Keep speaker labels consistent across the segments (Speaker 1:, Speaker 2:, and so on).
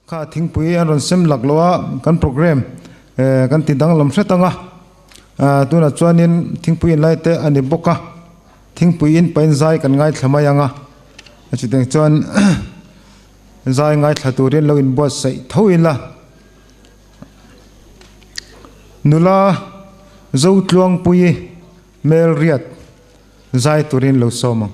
Speaker 1: Kha thingpui an rawn sem lak lo a, kan programme kan ti danglam hret ang a, tunah chuanin thingpui in lai te a ni bawk a, thingpui in pain zai kan ngaithla mai ang a, chutiang chuan zai ngaithla turin lo inbuatsaih tho ila. Nula Zotluangpuii Melriat zai turin lo sawm ang.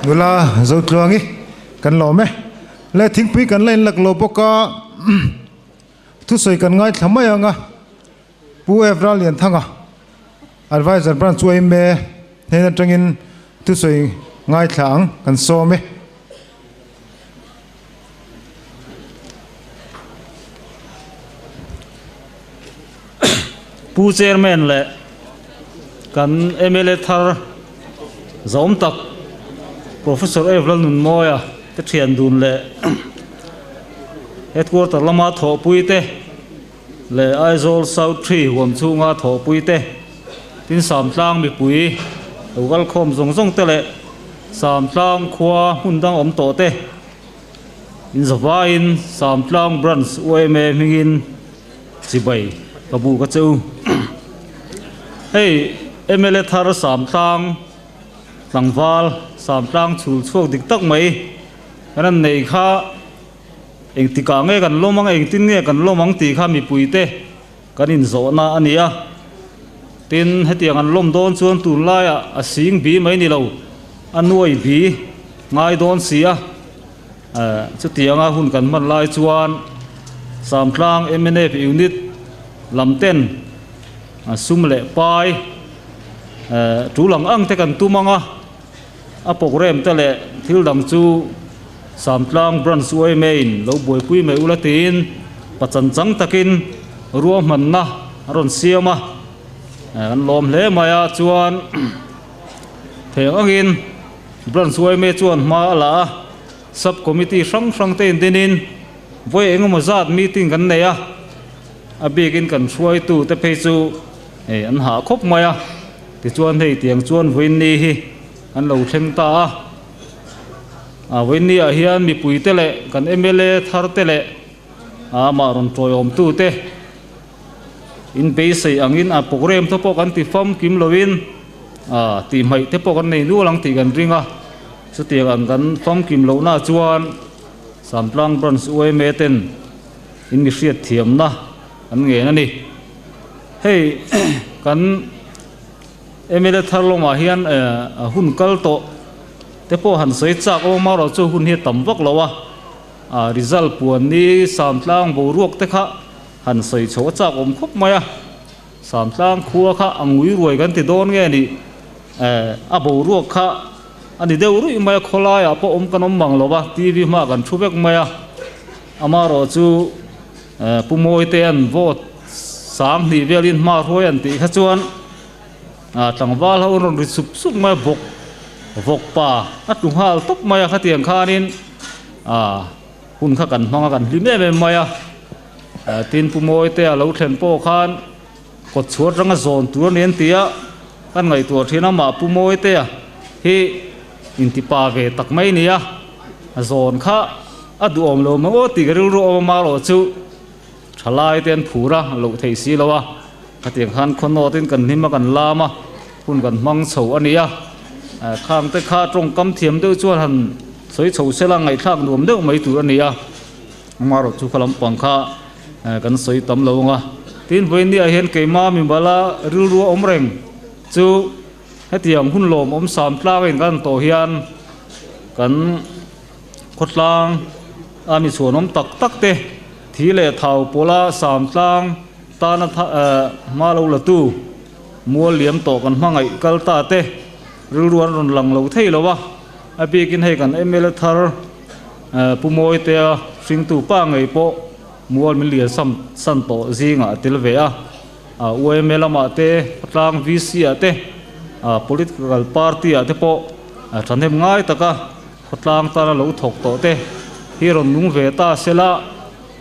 Speaker 1: Nula Zotluangi kan lawm e. Le thingpui kan la inlak lo bawk a, thusawi kan ngaithla mai ang a, Pu Evra Lianthanga, Adviser Branch yma hnen atangin thusawi ngaithla ang kan sawm e.
Speaker 2: Pu Chairman leh kan mla thar zawm tak Professor Ev Lalnunmawia te thian dun leh Headquarter lama thawhpui te leh Aizawl South Tree huam chhunga thawhpui te, tin Samtlang mipui lo kal khawm zawng zawng te leh Samtlang khua hmun dang awm tawh te in zavaiin Samtlang Branch yma hmingin chibai ka bu ka che u. Hei mla thar Samtlang tlangval Samtlang chhul chhuak dik tak mai kan han nei kha Engtikah nge kan lawm ang, engtin nge kan lawm ang tih kha mipuite kan inzawhna a ni a. Tin, hetiang an lawm dawn chuan tunlaiah a sing bi mai ni lo, a nuai bi ngai dawn si a. Chutianga hun kan hman lai chuan Samtlang mnf Unit lam ten sum leh pai tul ang ang te kan tum ang a. A programme te leh thil dang chu Samtlang Branch yma in lo buaipui mai ula tiin pachan chang takin ruahmanna a rawn siam a, an lawm hle mai a, chuan theng angin Branch yma chuan hma a la a, Sub Committee hrang hrang te indinin vawi engemaw zat meeting kan nei a, a bikin kan hruaitu te phei chu an hah khawp mai a. Tichuan hei tiang chuan Vawiinni hi an lo thleng ta a. A Vawiinni ah hian mipui te leh kan mla thar te leh amah rawn tawiawm tu te in beisei angin a programme te pawh kan ti famkim loin a tihhmaih te pawh kan nei nual ang tih kan ring a. Chutiang ang kan famkim lohna chuan Samtlang Branch yma ten in mi hriatthiamna an ngen a ni. Hei kan mla thar lawngah hian a hun kal tawh te pawh han sawi chak awm a erawh chu hun hi a tam vak lo a, a result puan ni Samtlang boruak te kha han sawi chho a chak awm khawp mai a, Samtlang khua kha a ngui ruai kan ti dawn nge ni a boruak kha a ni deuh ruih mai a, khawlaiah pawh awm kan awm mang lo a, TV hmaah kan thu vek mai a, amaherawh chu. Pu Mawitea'n vote 2000 velin hma hruai an tih kha chuan tlangval ho an rawn ri sup sup mai a, vawk vawk pa a tlu nghal tawp mai a, khatiang khanin hun kha kan hmang a, kan hlim em em mai a. Tin, Pu Mawitea lo thlen pawh khan kawt chhuat ranga zawn tur a ni an ti a, kan ngaihtuah thin a, mah Pu Mawitea hi intipa ve tak mai a ni a, zawn kha A duhawm lo maw tih ka rilru awm a erawh chu thalai te an phur a, loh theih si lo a, khatiang khan khaw nawt in kan hlim a kan lam a, hun kan hmang chho a ni a, khang te kha tawngkam thiam deuh chuan han sawi chho sela ngaihthlak nuam deuh mai tur a ni a, amaherawh chu kha lampang kha kan sawi tam lo ang a, tin vawiin ah hian keimah mibala rilru a awm reng chu hetiang hun lawmawm sam tlang in kan tawh hian kan. Khawtlang a mi chhuanawm tak tak te, thi leh thau pawla Samtlang tana hma lo la tu, mual liam tawh kan hmangaih kal ta te rilru an rawn lang lo thei lo a, a bikin hei kan mla thar Pu Mawitea hringtu pa ngei pawh mual min lian sam san tawh zingah a tel ve a, yma lamah te, Khawtlang VC ah te, political party ah te pawh thahnem ngai taka Khawtlang tana lo thawk tawh te hi rawn nung ve ta sela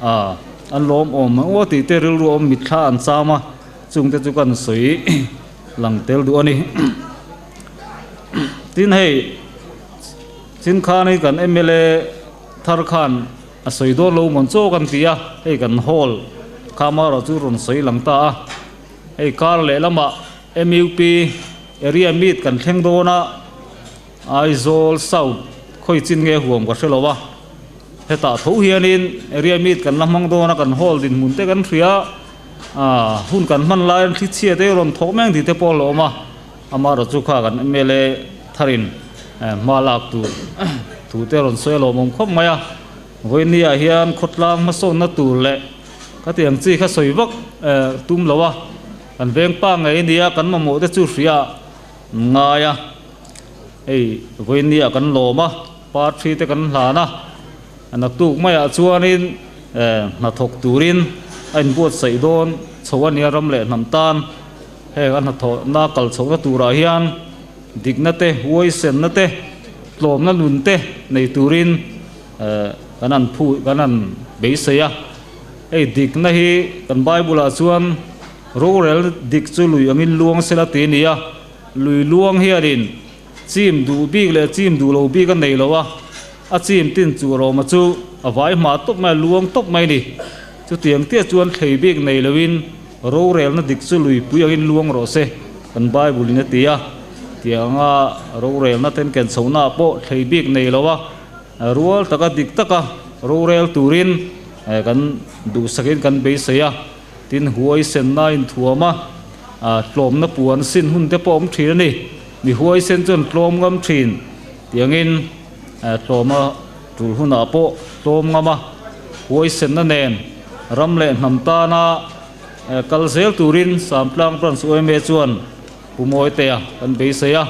Speaker 2: a an lawm awm ang aw tih te rilru awm mitthla an cham a, chung te chu kan sawi lang tel duh a ni. Tin hei chin khan hi kan mla thar khan a sawi dawn lo mawn chaw kan ti a, hei kan hall kha amaherawh chu rawn sawi lang ta a, hei kar lehlamah mup area meet kan thleng dawn a, Aizawl South khawi chin nge huam ka hre lo a, hetah tho hianin area meet kan la hmang dawn a, kan hall dinhmun te kan hria a, hun kan hman laiin thli chhia te rawn thawk meng tih te pawh a hlawm a, amaherawhchu kha kan mla tharin Hma lak tur thu te rawn sawi alawm awm khawp mai a, vawinia hian khawtlang hmasawnna tur leh ka ti ang chi kha sawi vak tum lo a, kan veng pa ngei a nia kan mamawh te chu hria ngai a, hei vawinia kan lawm a, parthi te kan hlan a, naktuk maiah chuanin hnathawk turin a inbuatsaih dawn chho a nia ram leh hnam tan. Heng a hnathawhna kal chhohna turah hian dikna te, huaisenna te, tlawmna nun te nei turin kan han phu, kan han beisei a. Hei dikna hi kan Bible-ah chuan rorel dik chu lui angin luang sela ti a ni a. Lui luang hianin chim duh bik leh chim duh lo bik a nei lo a, a chim tin chu rawma chu a vai hma tawp mai a, luang tawp mai a ni. Chutiang tia chuan thlei bik nei loin Rorelna dik chu luipui angin luang rawh se, kan Bible in a ti a. Tianga rorelna ten ken chhohnaah pawh thlei bik nei lo a, rual taka dik taka rorel turin kan duhsakin kan beisei a. Tin, huaisenna inthuam a, tlawmna puan sin hun te pawh awm thin a ni. Mi huaisen chuan tlawm ngam thin tiangin tlawma tul hunah pawh tlawm ngam a, huaisenna nen ram leh hnam tana kal zel turin Samtlang Branch yma chuan Pu Mawitea kan beisei a,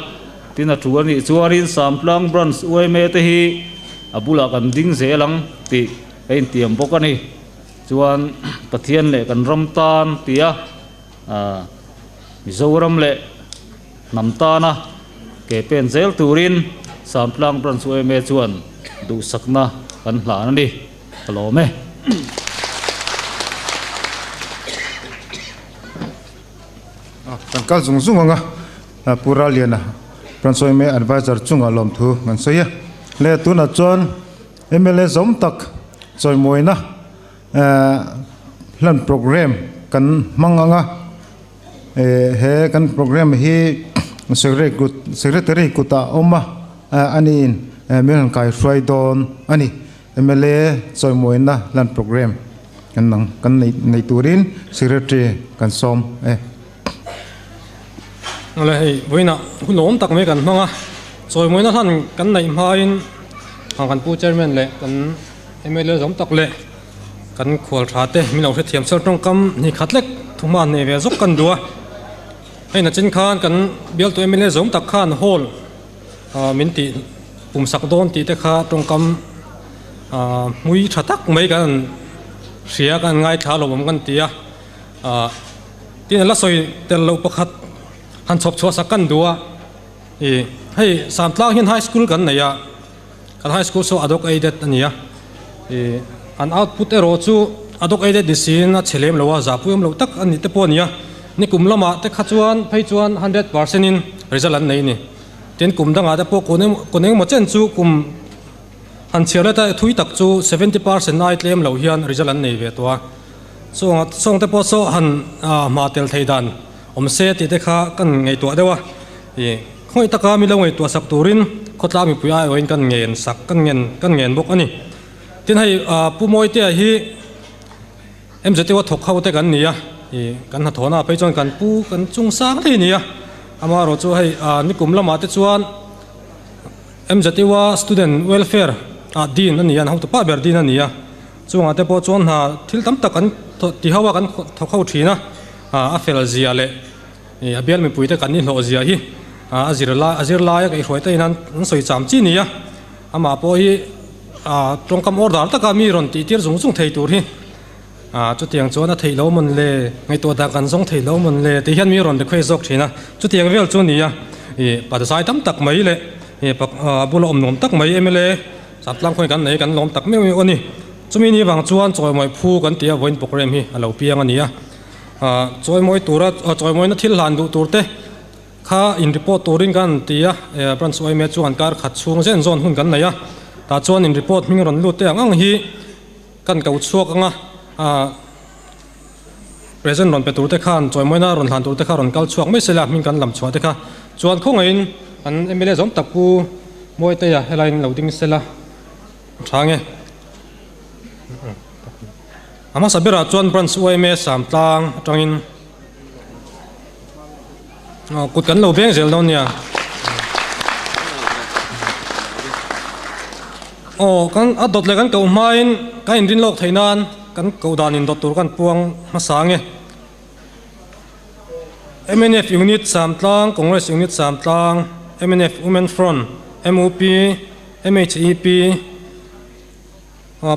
Speaker 2: tin a thu a nih chuanin Samtlang Branch yma te hi a bulah kan ding zel ang tih ka intiam bawk a ni. Chuan Pathian leh kan ram tan tia Mizoram leh hnam tana ke pen zel turin Samtlang Branch yma chuan duhsakna kan hlan a ni. Ka lawm e.
Speaker 1: Kan kal zung zung ang a, Pu Raliana Branch yma Advisor chungah lawmthu kan sawi a. Le tunah chuan mla zawm tak chawimawina hlan program kan hmang ang a. He kan program hi Secretary kutah a awm a, aniin min rawn kaihruai dawn a ni. Mla chawimawina hlan program kan nang kan nei nei turin Secretary kan sawm e.
Speaker 3: Awle hei vawiinah hun awm tak mai kan hmang a, chawimawina hlan kan neih hmain kan pu Chairman leh kan mla zawm tak leh kan khual tha te min lo hrethiam sel tawngkam hnih khat lek thuhma nei ve zawk kan duh a, hei nachin khan kan bialtu mla zawm tak khan hall min tih pum sak dawn tih te kha tawngkam hmui tha tak mai kan hria kan ngaithla lo awm kan ti a tin a la sawi tel loh pakhat han chhawp chhuah sak kan duh a ih hei Samtlang hian high school kan nei a kan high school saw adawk aided a ni a ih an output erawh chu adawk aided ni siin a chhe lem lo a zahpui awm loh tak a nih te pawh a ni a nikum lamah te kha chuan phei chuan 100% in result an nei a ni. Tin, kum dangah te pawh kun eng emaw chen chu kum han chhiar let a thui tak chu 70% ai tlem lo hian result an nei ve tawh a. Chungah chawng te pawh saw han hma tel thei dan awm se tih te kha kan ngaihtuah deuh a. Ih, khawngaih taka mi lo ngaihtuah sak turin khawtlang mipui aiawhin kan ngen sak kan ngen kan ngen bawk a ni. Tin, hei Pu Mawitea hi MZU a thawk ho te kan ni a, ih kan hnathawhna ah phei chuan kan pu kan chung sang thei a ni a, amaherawh chu hei nikum lamah te chuan MZU a student welfare ah dean a ni a, an hotu pa ber dean a ni a, chungah te pawh chuan hna thil tam tak kan ti ho a kan thawk ho thin a, a fel zia leh ih a bial mipui te kan inhlawh zia hi a zir lai a zir lai a kaihhruai te in an sawi cham chi a ni a, amah pawh hi. Ah tawngkam order taka mi rawn tih tir zung zung thei tur hi ah chutiang chuan a theih lo mawn le, ngaihtuah dan kan zawng thei lo mawn le tih hian mi rawn request zawk thin a, chutiang vel chu nia ih pazai tam tak mai leh ih pak ah bula awm nuam tak mai mla Samtlang khawi kan nei kan lawm tak meuh meuh a ni. Chumi ni vang chuan chawimawi phu kan tih a vawiin program hi a lo piang a ni a, ah chawimawi tura chawimawina thil hlan duh tur te Kha in report turin kan ti a, branch yma chuan kar khat chhung zen zawn hun kan nei a, tah chuan in report hming rawn lut te ang ang hi kan ko chhuak ang a, present rawn pe tur te khan chawimawina rawn hlan tur te kha rawn kal chhuak mai sela hming kan lam chhuah te kha chuan khawngaihin an mla zawm tak Pu Mawiteia helaiin lo ding sela tha nge. A hmasa berah chuan branch yma Samtlang atangin. Kut kan lo veng zel dawn nia. Aw, kan a dawt leh kan koh hmain kan inrin lawk theih nan kan koh dan indawt tur kan puang hmasa ang e. Mnf Unit Samtlang, Congress Unit Samtlang, mnf Women Front, MUP, MHEP,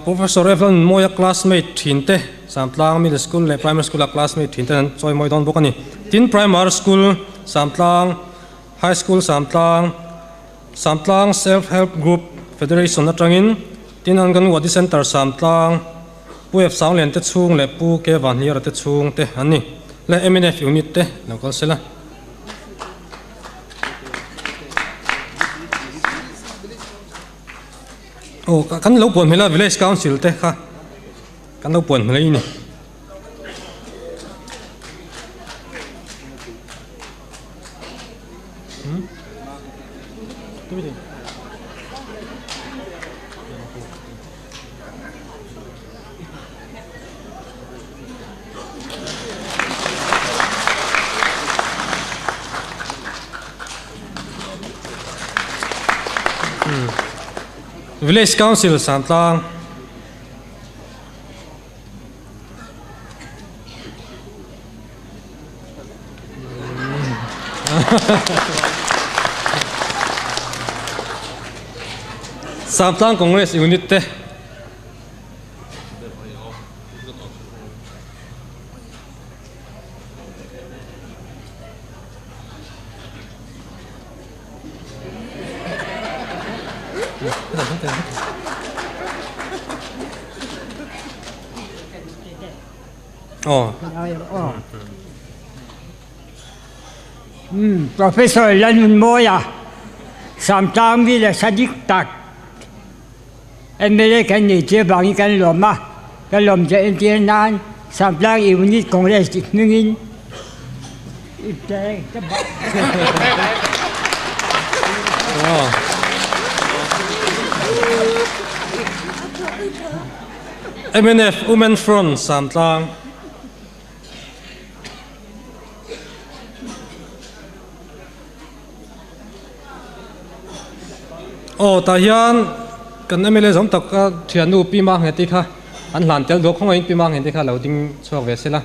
Speaker 3: Professor Evelyn Mawia classmate thin te, Samtlang Middle School leh Primary School a classmate thin te an chawi mawi dawn bawk a ni. Tin, Primary School Samtlang, High School Samtlang, Samtlang Self Help Group Federation atangin tin Anganwadi Centre Samtlang, Pu F Sanglian te chhung leh Pu K Vanhliara te chhung te an ni. Leh mnf Unit te lo kal sela. Aw kan lo puan hmel a Village Council te kha kan lo puan hmel a ni. Village Council Santlang Samtlang Congress Unit te
Speaker 4: Professor Lalnunmawia, Samtlang mi leh sa dik tak mla kan nei tir vangin kan lawm a, ka lawm che entir nan Samtlang Unit Congress tih hmingin ipte ka bak.
Speaker 3: Mnf Women Front Samtlang. Aw tah hian kan mla zawm tak a thiannu Pi Mangheti kha an hlan tel duak khawngaihin Pi Mangheti kha lo ding chhuak ve sela.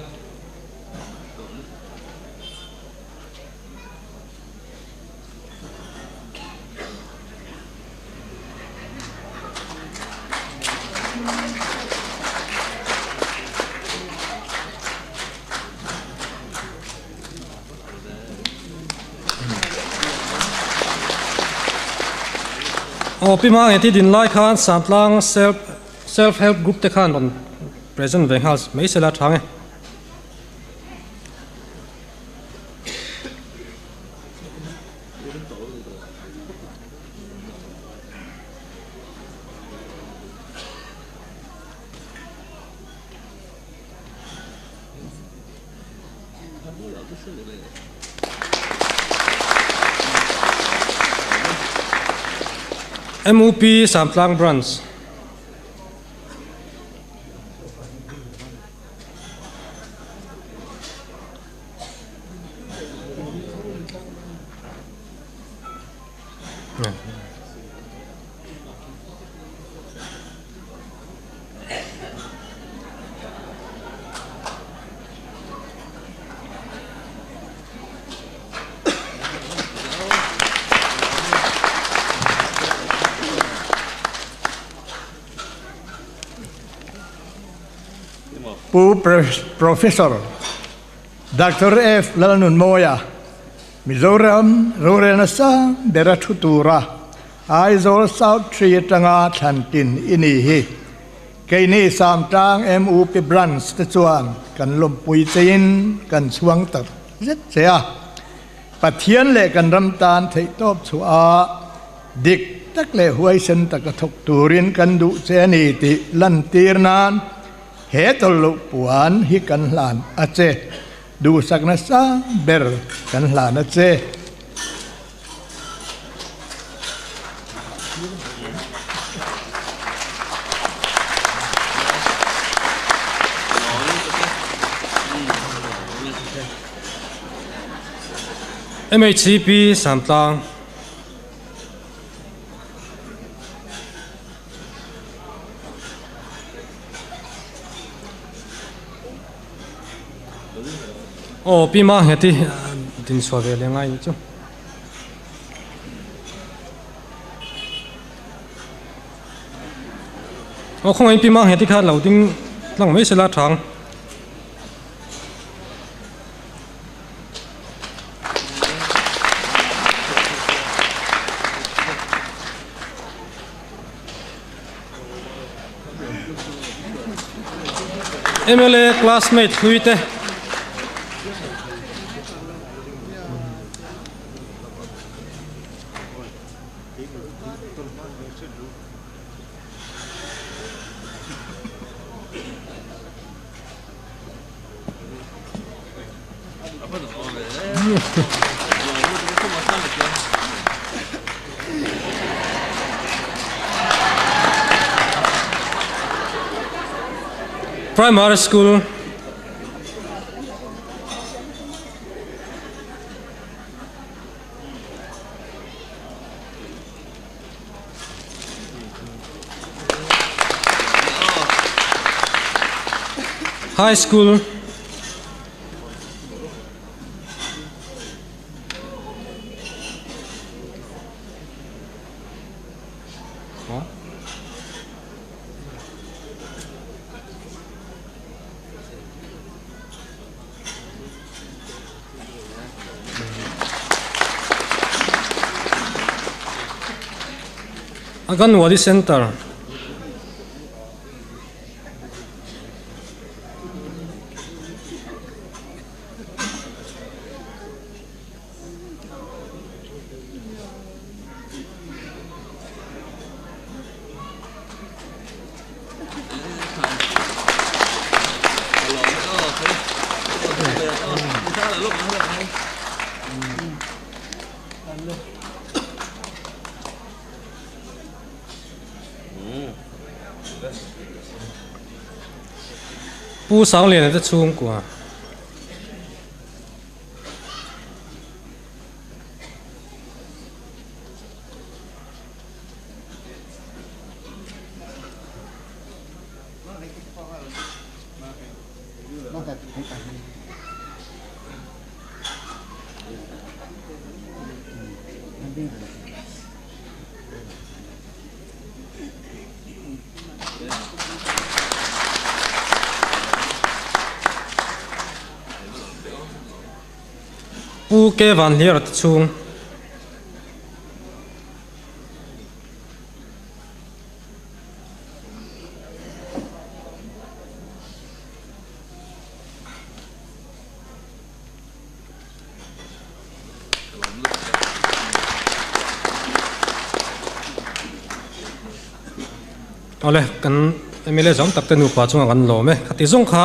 Speaker 3: Aw Pi Mangheti din lai khan Santlang Self Self Help Group te khan rawn present ve nghal mai sela tha nge. MUP Samtlang Branch.
Speaker 5: Pu Professor Doctor F Lalnunmawia, Mizoram rorelna sang bera thu tura Aizawl South Tree atanga thlan tin i ni hi. Keini Samtlang MUP Branch te chuan kan lawmpui chein kan chhuang tak zet che a. Pathian leh kan ram tan theihtawp chhuah a dik tak leh huaisen taka thawk turin kan duh che a ni tih lantir nan he tawlhloh puan hi kan hlan a che. Duhsakna sang ber kan hlan a che.
Speaker 3: MHCP Samtlang. Aw Pi Mangheti din chhuah ve leh ngai nih chu. Aw khawngaih Pi Mangheti kha lo ding tlang mai sela thang. Mla classmate hlui te. Primary School High School Anganwadi Center Pu Sangliana te chhungkua. Pu Ke Vanhliara te chhung. Awle kan MLA zawng tak te nupa chungah kan lawm e. Khati zawng kha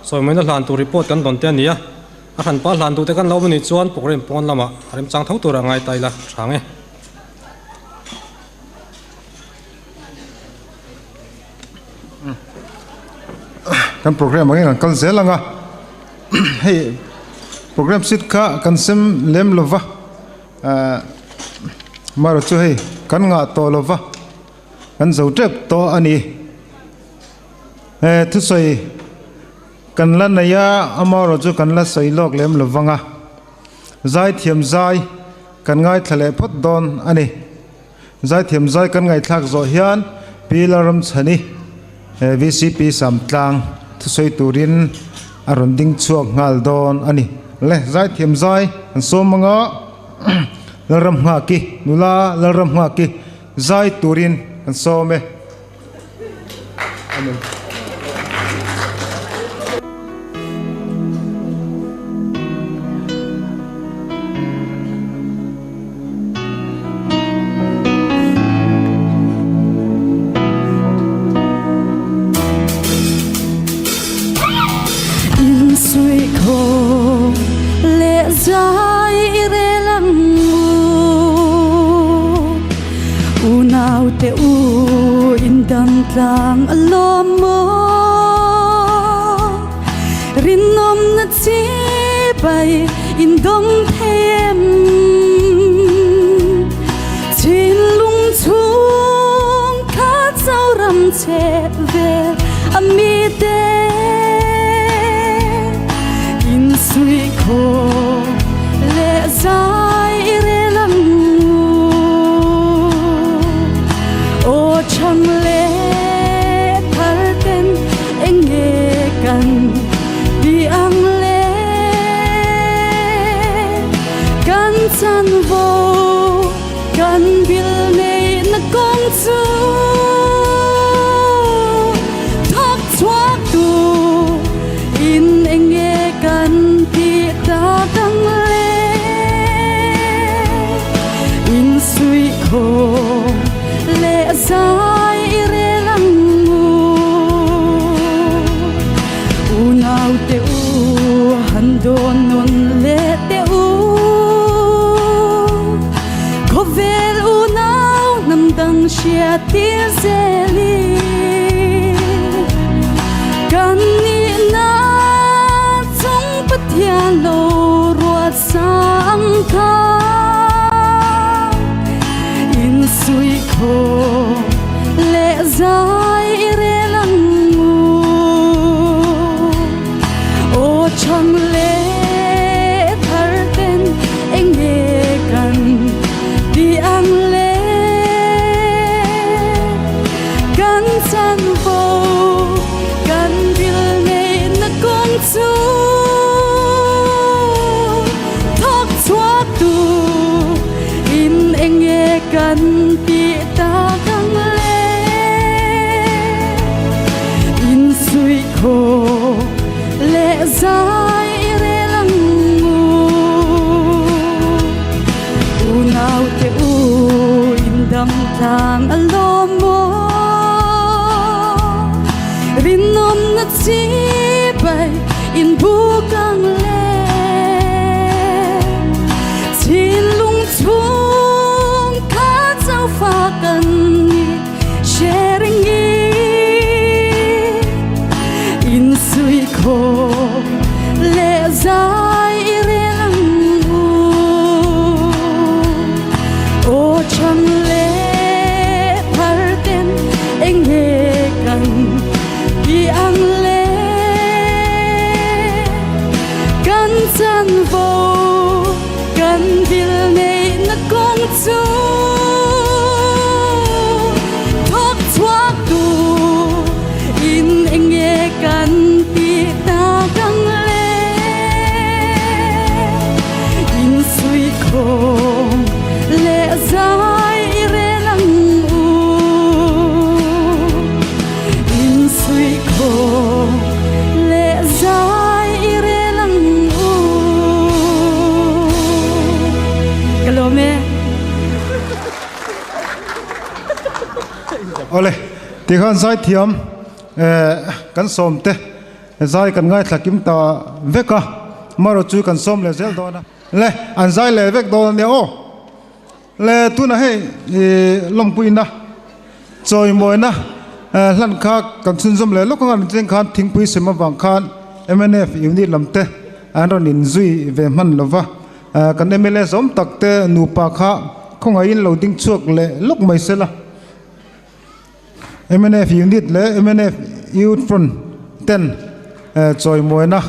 Speaker 3: sawimaina hlan tur report kan dawn te a ni a. A hranpa hlan duh te kan lo awm anih chuan program pawn lamah a remchang tho tur a ngai ta ila tha nge.
Speaker 1: Kan program angin kan kal zel ang a, hei program sheet kha kan sem lem lova, amaherawhchu chu hei kan ngah tawh lova, kan zo tep tawh a ni. Thusawi kan la nei a, amaherawhchu chu kan la sawi lawk lem lovang a, zaithiam zai kan ngaithla leh phawt dawn a ni. Zaithiam zai kan ngaihthlak zawh hian Pi Lalramchhani vcp Samtlang thusawi turin a rawn ding chhuak nghal dawn a ni. Le zaithiam zai an sawm anga Lalramnghaki nula Lalramnghaki zai turin an sawm e. Amen.
Speaker 6: Unaute u in dam tlang a lawm maw Rinawmna chibai in dawng thei em Thinlung chhung kha Zoram che vel a mite In suih khawm leh zai i rel ang u. Unaute u han dawn nawn leh teh u. Khawvel unau hnam dang hriat tir zelin kan nihna chung Pathian lo ruat sang kha insuihkhawm leh zai i rel ang u. Aw chhang leh thar ten eng nge kan tih ang le? Kan chanvo kan dil neihna kawng chu thawk chhuak tu in eng nge kan tih tak ang le? Insuihkhawm leh zai i rel ang u. Unaute u in dam tlang a lawm maw? Rinawmna chibai in buk ang le. Thinlung chhung kha chaufa kan ni sharing in insuihkhawm leh zai i rel ang u. Aw chhang leh thar ten eng nge kan ti ang le? Kan chanvo kan dil neihna kawng chu thawk chhuak tu in eng nge kan tih tak ang le? Insuihkhawm leh zai i rel ang u. Insuihkhawm leh zai i rel ang u. Ka lawm e.
Speaker 1: Awle, tikhan zaithiam kan sawm te zai kan ngaithla kim ta vek a, marawh chu kan sawm leh zel dawn a. Le, an zai leh vek dawn a nia aw. Le, tunah hei lawmpuina chawimawina hlan kha kan chhunzawm leh lawk ang a, nitin khan thingpui sem avang khan mnf unit lam te an rawn inzui ve hman lo va, kan mla zawm tak te nupa kha khawngaihin lo ding chhuak leh lawk mai sela. Mnf unit leh mnf Youth Front ten chawimawina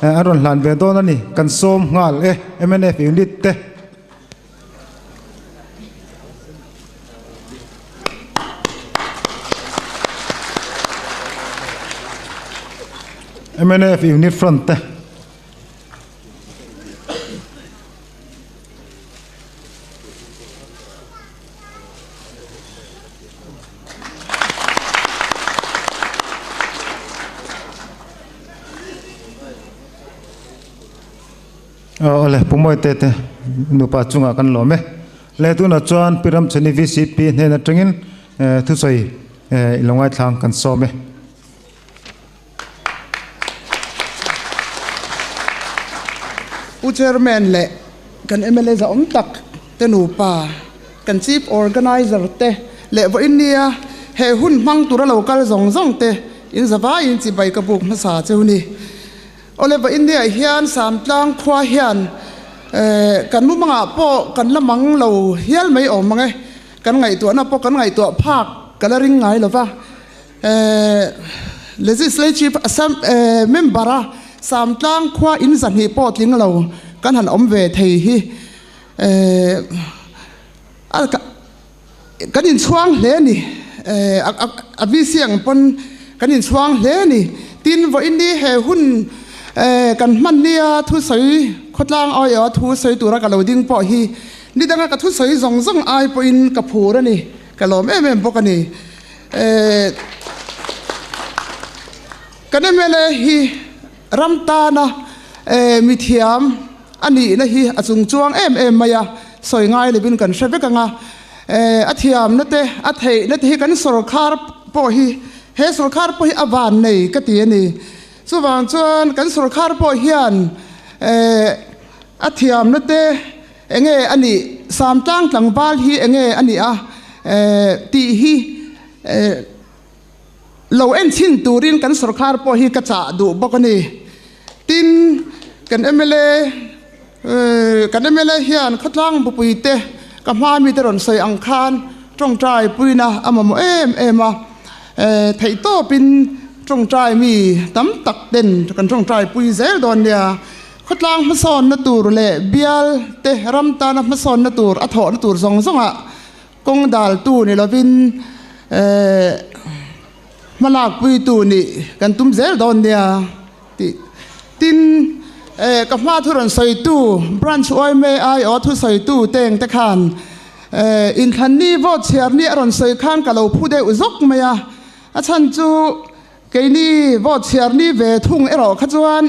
Speaker 1: an rawn hlan ve dawn a ni. Kan sawm nghal e mnf unit te. Mnf unit front te. Awle Pu Mawite te nupa chungah kan lawm e. Le tunah chuan Pi Ramchhani VCP hnen atangin thusawi i lo ngaithlang kan sawm e.
Speaker 7: Pu Chairman leh kan mla zahawm tak te nupa, kan Chief Organiser te leh vawiin nia he hun hmang tura lo kal zawng zawng te in zavaiin chibai ka buk hmasa cheu ni. Awle vawiin niah hian Samtlang khua hian kan mumangah pawh kan la mang lo hial mai awm ang e, kan ngaihtuahna pawh kan ngaihtuah phak ka la ring ngai lova. Legislative member a Samtlang khua in zahnih pawh tling lo kan han awm ve thei hi kan inchhuang hle a ni. A VC ang pawn kan inchhuang hle a ni. Tin, vawiin ni he hun kan hman nia thusawi khawtlang aiawha thusawi tura ka lo ding pawh hi ni danga ka thusawi zawng zawng ai pawhin ka phur a ni. Ka lawm em em bawk a ni. Kan mla hi ram tana mithiam a nihna hi a chung chuang em em mai a, sawi ngai lovin kan hre vek ang a. A thiamna te, a theihna te hi kan sorkar pawh hi, he sorkar pawh hi a van nei ka ti a ni. Chuvang chuan kan sorkar pawh hian a thiamna te enge a nih, Samtlang tlangval hi enge a nih a tih hi lo en chhin turin kan sorkar pawh hi ka chah duh bawk a ni. Tin, kan mla kan mla hian khawtlang bupui te ka hma mite rawn sawi ang khan tawngtai puina a mamawh em em a, theihtawpin tawngtai mi tam tak ten kan tawngtai pui zel dawn nia. Khawtlang hmasawnna tur leh bial te ram tana hmasawnna tur a thawhna tur zawng zawngah Kawng daltu ni lovin hmalakpuitu nih kan tum zel dawn nia tih tin ka hma thu rawn sawitu branch yma aiawh thu sawitu teng te khan inthlanni vote chhiar ni a rawn sawi khan ka lo phu deuh zawk mai a, a chhan chu keini vote chhiar ni ve thung erawh kha chuan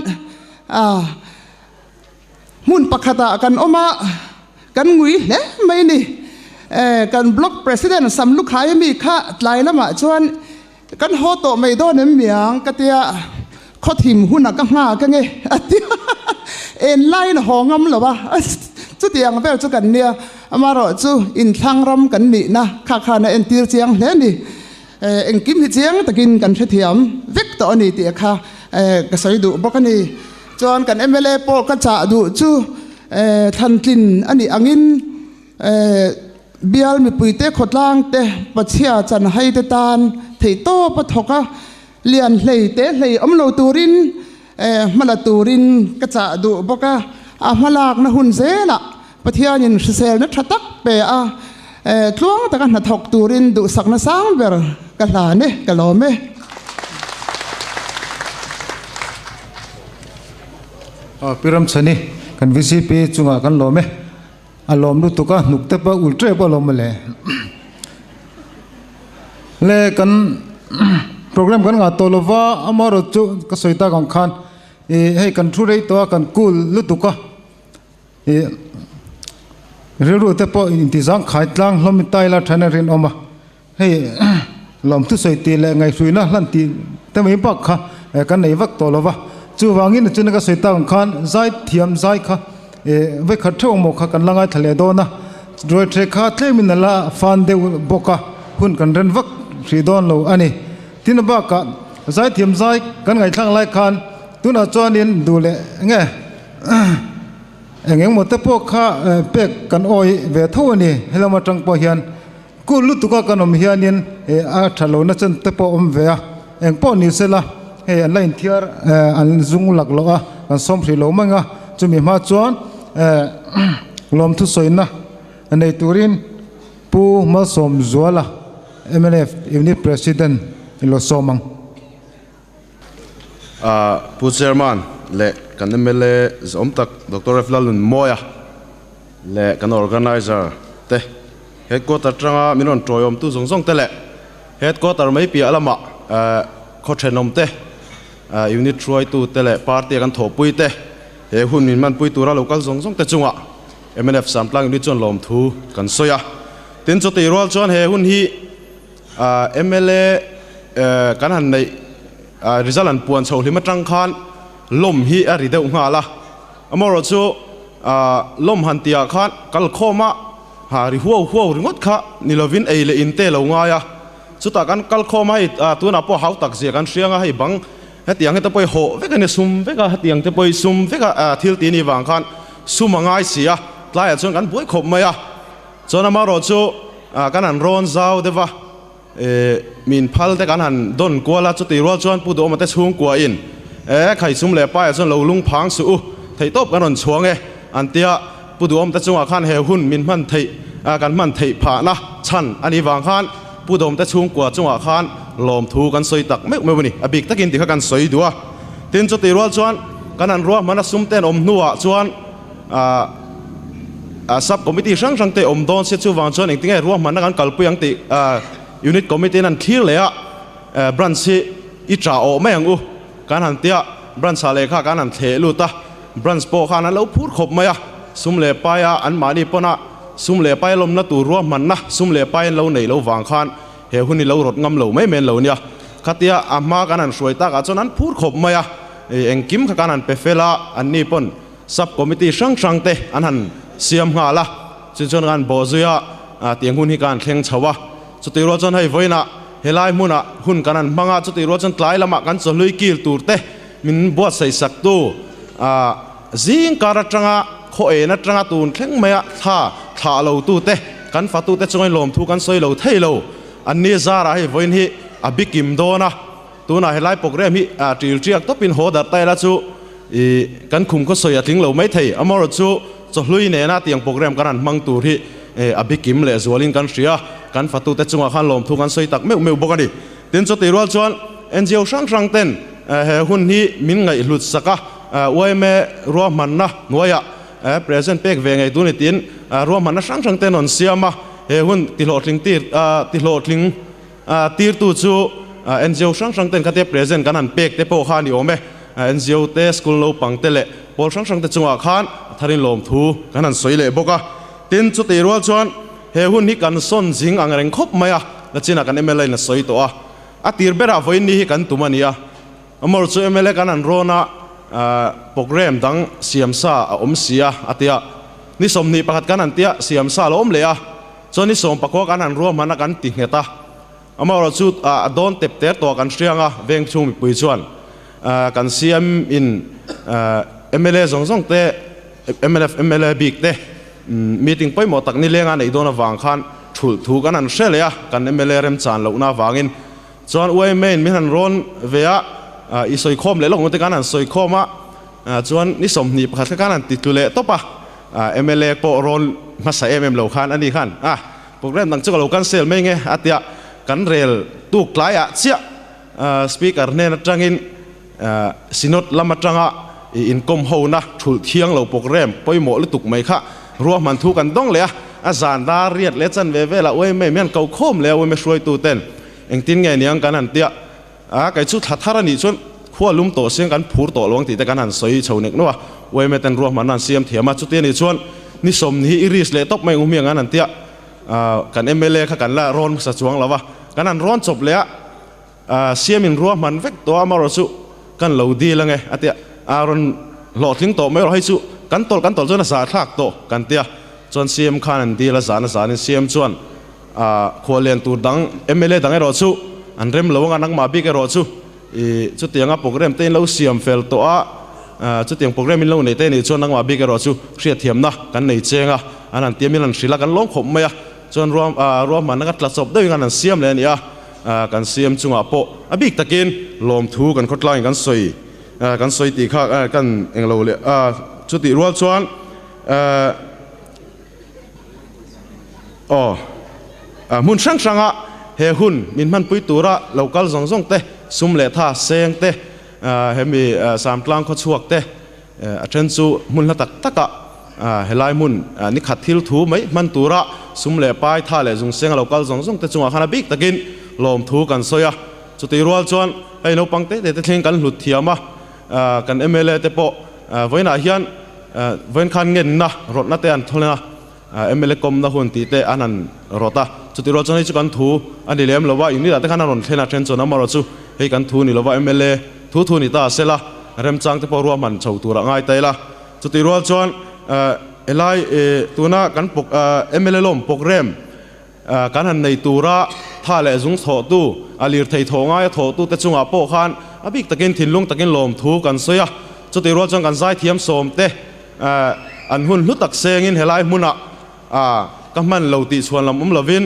Speaker 7: Hmun pakhatah kan awm a, kan ngui hle mai ni. Kan Block President Sam Lukhai ami kha tlai lamah chuan kan haw tawh mai dawn em miang ka tia, khawthim hunah ka nghak ange a ti a, en laiin a haw ngam lo a, chutiang vel chu kan nia, amaherawh chu inthlang ram kan nihna kha khan a entir chiang hle a ni. Engkim hi chiang takin kan hrethiam vek tawh a ni tih kha ka sawi duh bawk a ni. Chuan kan mla pawh ka chah duh chu thlantlin a nih angin bial mipuite khawtlang te pachhia chanhai te tan theihtawp a thawk a, lian hlei te hlei awm lo turin hmala turin ka chah duh bawk a, a hmalakna hun zelah Pathianin hriselna tha tak pe a, tluang taka hnathawk turin duhsakna sang ber ka hlan e, ka lawm e.
Speaker 1: Pi Ramchhani, kan VCP chungah kan lawm e. A lawm lutuk a, hnuk te pawh ul tep a lawm mawle. Le kan program kan ngah tawh lova, amaherawhchu chu ka sawi tak ang khan ih hei kan thu rei tawh a, kan cool lutuk a. Ih rilru te pawh intizang khai tlang hlawm in taila then a rinawm a, hei lawmthu sawi tih leh ngaihhruina hlan tih te mai bak kha kan nei vak tawh lo va, chuvangin chuna ka sawi tak ang khan zai thiam zai kha ih vawikhat theuh maw kha kan la ngaithla leh dawn a, ruai ṭhe kha tlemin a la fan deuh bawk a, hun kan ren vak hrih dawn lo a ni. Tin a bakah zai thiam zai kan ngaihthlak lai khan tunah chuanin duh leh nge. Eng engmaw te pawh kha pek kan awi ve tho a ni. Helam atang pawh hian kul lutuka kan awm hianin a tha lo na chen te pawh awm ve a. Eng pawh ni sela hei an la inthiar an zung lak loh a, kan sawm hrih lo mai ang a. Chumi hma chuan lawmthu sawina nei turin Pu Malsawmzuala mnf Unit President i lo sawm ang.
Speaker 8: Pu Chairman leh kan mla zawm tak Doctor F Lalnunmawia leh kan organizer te headquarter atanga min rawn tawiawmtu zawng zawng te leh headquarter mai piah lamah khaw thenawm te unit hruaitu te leh party a kan thawhpui te he hun min hmanpui tura lo kal zawng zawng te chungah mnf Samtlang unit chuan lawmthu kan sawi a. Tin chutih rual chuan he hun hi Mla kan han neih result an puan chho hlim atang khan lawm hi a ri deuh nghal a, amaherawh chu lawm han tihah khan kalkhawm a ha ri huau huau ringawt kha ni lovin ei leh in te lo ngai a, chutah kan kalkhawm a hei tunah pawh hau tak zia kan hriang a, hei bang hetiang hete pawh hi hawh vek a ni sum vek a, hetiang te pawh hi sum vek a thil tih a nih vang khan sum a ngai si a, tlaiah chuan kan buai khawp mai a. Chuan amaherawh chu kan han rawn zau deuh va, min phal te kan han dawn kual a, chutih rual chuan Pu Duhawma te chhungkuain e Khaisum leh Paia chuan lo lung phang suh u, theihtawp kan rawn chhuang e an tia, Pu Duhawma te chungah khan he hun min hman theih kan hman theih phahna chhan a nih vang khan Pu Duhawma te chhungkua chungah khan lawmthu kan sawi tak meuh meuh a ni, a bik takin ti kha kan sawi duh a. Tin chutih rual chuan kan han ruahman a sum te an awm hnuah chuan, Sub committee hrang hrang te awm dawn se chuvang chuan engtinge ruahmanna kan kalpui ang tih unit committee in an thlir leh a, branch hi i tah awh mai ang u kan han tia, branch ah lehkha kan han thleh lut a, branch pawh khan an lo phur khawp mai a, sum leh paia anmahni pawna Sum leh pai lawmna tur ruahmanna sum leh pai an lo neih loh vang khan he hun hi lo rawt ngam lo mai mai an lo nia. Khatia a hma kan han hruai takah chuan an phur khawp mai a, engkim kha kan han pe fel a, anni pawn sub committee hrang hrang te an han siam nghal a, chu chuan kan han bawh zui a, tiang hun hi kan han thleng chho a. Chutih rual chuan hei vawiinah helai hmunah hun kan han hmang a, chutih rual chuan tlai lamah kan chawhlui kil tur te min buatsaih saktu zing kar atanga khaw en atanga tun thleng maia thla thlah lo tute kan fatute chungin lawmthu kan sawi lo thei lo. Anni zarah hei vawiin hi a bikim dawn a, tunah helai program hi ṭil ṭiak tawpin haw darh ta ila chu ih kan khum khaw sawi a tling lo mai thei. Amaherawh chu chawhlui nena tiang program kan han hmang tur hi a bikim leh zualin kan hria, kan fatute chungah khan lawmthu kan sawi tak meuh meuh bawk a ni. Tin chutih rual chuan NGO hrang hrang ten he hun hi min ngaihhlut sak a, yma ruahmanna hnuaiah present pek ve ngei tur ni tiin ruahmanna hrang hrang ten rawn siam a, he hun tihlawhtling tir tihlawhtling tirtu chu NGO hrang hrang ten khatia present kan han pek te pawh kha a ni awm e. NGO te, school naupang te leh pawl hrang hrang te chungah khan a tharin lawmthu kan han sawi leh bawk a. Tin chutih rual chuan He hun hi kan sawn zing ang reng khawp mai a, nachinah kan mla in a sawi tawh a. A tir berah vawiin ni hi kan tum a ni a. Amawr chu mla kan han rawn a, program dang siam sa a awm si a, a ti a. Ni 21 kan han tia siam sa a lo awm leh a, chuan ni 19 kan han ruahman a kan ti nghet a. Amaherawh chu a dawn tep ter tawh kan hriang a, veng chhung mipui chuan kan CM in mla zawng zawng te, mnf mla bik te meeting pawimawh tak nilenga neih dawn avang khan thulh thu kan han hre leh a, kan mla remchan lohna avangin chuan yma in min han rawn ve a, i sawikhawm leh lawk te kan han sawikhawm a, chuan ni 21 kha kan han ti tlu leh tawp a, mla pawh rawn hmasa em em lo khan ani khan a. Program dang chu ka lo cancel mai nge a tia, kan rel tuk tlaiah chiah speaker hnen atangin Synod lam atanga inkawm hona thulh thiang lo program pawimawh lutuk mai kha ruahman thu kan dawng leh a, a zan dar riat leh chan ve velah uaime mian ko khawm leh a uaime hruaitu ten engtin nge niang kan han tia a, kei chu thla thar a nih chuan khua lum tawh siang kan phur tawh lo ang tih te kan han sawi chho nek nuah uaime ten ruahman an siam thiam a, chuti a nih chuan ni sawm hi i risk leh tawp mai eng hmiang an han tia kan mla kha kan la rawn hmasa chuang lo va, kan han rawn chawp leh a, siamin ruahman vek tawh a amaherawh chu kan lo dil ange a tia, a rawn hlawhtling tawh mai erawh hei chu kan tawlh kan tawlh chuan a zahthlak tawh kan tia, chuan siam khan an dil a zan a zanin siam chuan khuallian tur dang mla dang erawh chu an rem lo anga nangmah bik erawh chu ih chutianga program te in lo siam fel tawh a, chutiang program in lo neih te nih chuan nangmah bik erawh chu hriatthiamna kan nei cheng a, an han tiam in an hrilh a kan lawm khawp mai a, chuan ruah ruahmanna ka tla chawp deuhin an han siam leh a ni a, kan siam chungah pawh a bik takin lawmthu kan khawtlangin kan sawi kan sawi tih kha kan englo leh chutih rual chuan Aw, hmun hrang hranga he hun min hmanpui tura lo kal zawng zawng te, sum leh tha seng te, hemi Samtlang khawchhuak te, a then chu hmun hla tak takah helai hmun ni khat thil thu mai hman tura sum leh pai tha leh zung senga lo kal zawng zawng te chungah khan a bik takin lawmthu kan sawi a. Chutih rual chuan hei naupang te te te thleng kan hlut thiam a, kan mla te pawh vawiinah hian Vawiin khan ngenna rawtna te an thawn a, mla kawmna hun tih te an han rawt a. Chutih rual chuan hei chu kan thu a ni lem lo va, unit ah te khan a rawn thlen a, then chuan amaherawh chu hei kan thu ni lo va, mla thu thu ni ta se la, remchang te pawh ruahman chho tur a ngai ta ila. Chutih rual chuan helai tuna kan mla lawm program Kan han nei tura tha leh zung thawhtu, a lirthei thawh ngaia thawhtute chungah pawh khan a bik takin thinlung takin lawmthu kan sawi a. Chutih rual chuan kan zaithiam sawmte an hun hlu tak sengin helai hmunah ka hman lo tih chhuan lam awm lovin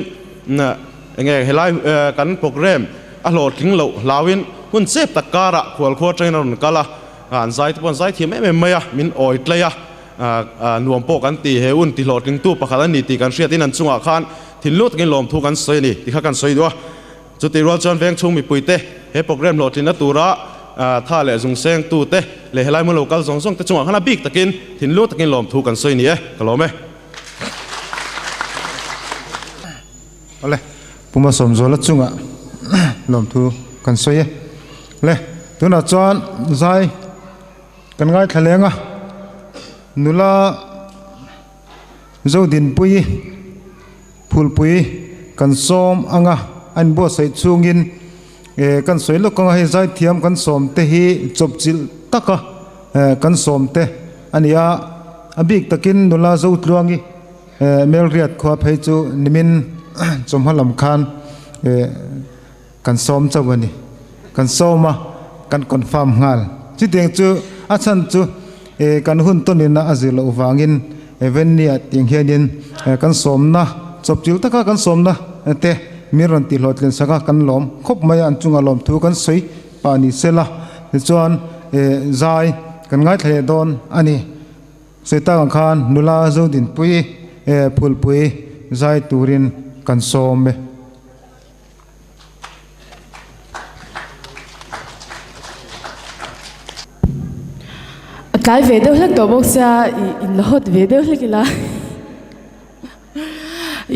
Speaker 8: enge helai kan program a hlawhtling loh hlauin hun chep tak karah khualkhua atangin a rawn kal a, an zaite pawh an zaithiam em em mai a, min awi tlei a. Nuam pawh kan ti, he un tihlawhtlingtu pakhat a ni tih kan hriatin an chungah khan thinlung takin lawmthu kan sawi a ni tih kha kan sawi duh a. Chutih rual chuan veng chhung mipuite he program hlawhtlinna tura tha leh zung sengtute leh helai hmun lo kal zawng zawngte chungah khan a bik takin thinlung takin lawmthu kan sawi a ni e, ka lawm e.
Speaker 1: Awle, Puma Sawmzuala chungah lawmthu kan sawi e. Le, tunah chuan zai. Kan ngaithla leng a, nula Zodinpuii Phulpui kan sawm anga a inbuatsaih chungin kan sawi lawk anga hei zaithiam kan sawm te hi chawpchilh taka kan sawm te a ni a, a bik takin nula Zotluangi Melriat khua phei chu nimin chawhma lam khan kan sawm chauh a ni. Kan sawm a, kan confirm nghal. Chutiang chu a chhan chu kan hun tawnina a zir loh vangin Vennia tiang hianin kan sawmna chawpchilh taka kan sawmna te min rawn tihhlawhtlin sak a, kan lawm khawp mai a, an chunga lawmthu kan sawi pah ni sela tichuan zai kan ngaithla leh dawn a ni. Sawi tak ang khan nula Zodinpui Phulpui zai turin kan sawm e.
Speaker 9: A tlai ve deuh hlek tawh bawk sia ih in la hawt ve deuh hlek ila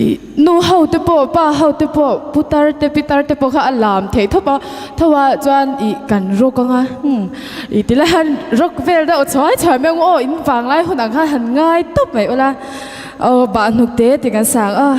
Speaker 9: ih nu ho te pawh pa ho te pawh putar te pitar te pawh kha a lam theih thawp a tho a chuan ih kan rawk anga umm ih ti lai hian rawk vel deuh chhuai chhuai mai ang aw in vang lai hun ang khan han ngai tawp mai ula aw bah hnuk te tih kan sang a.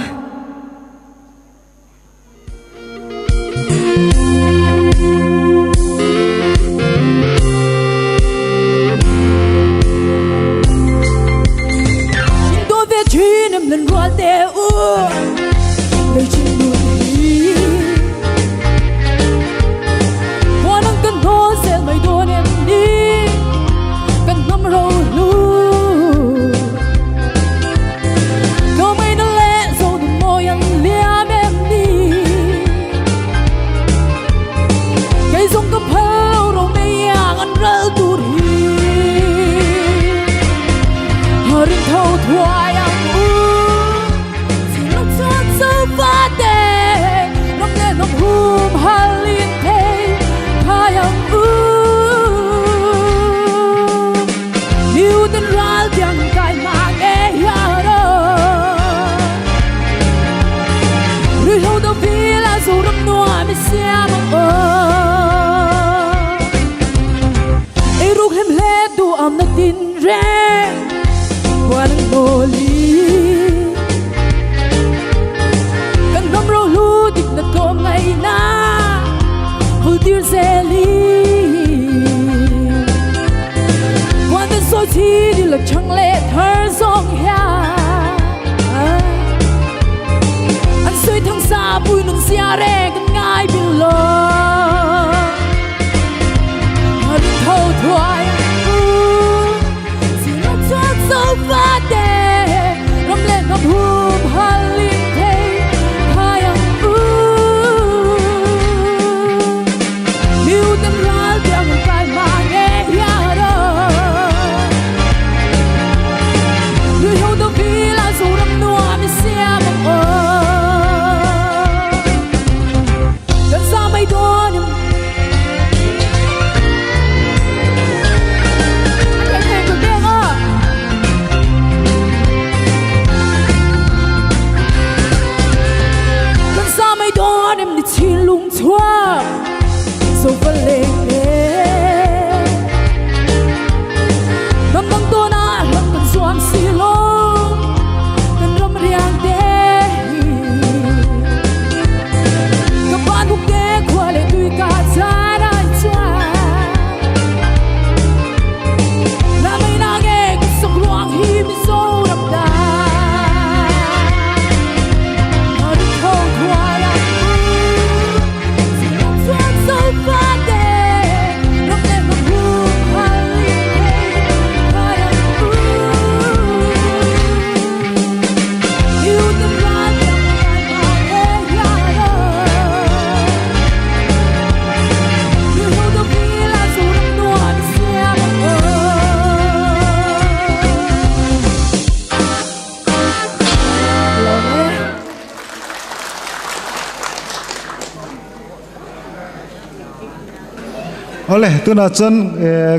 Speaker 1: Awle, tunah chuan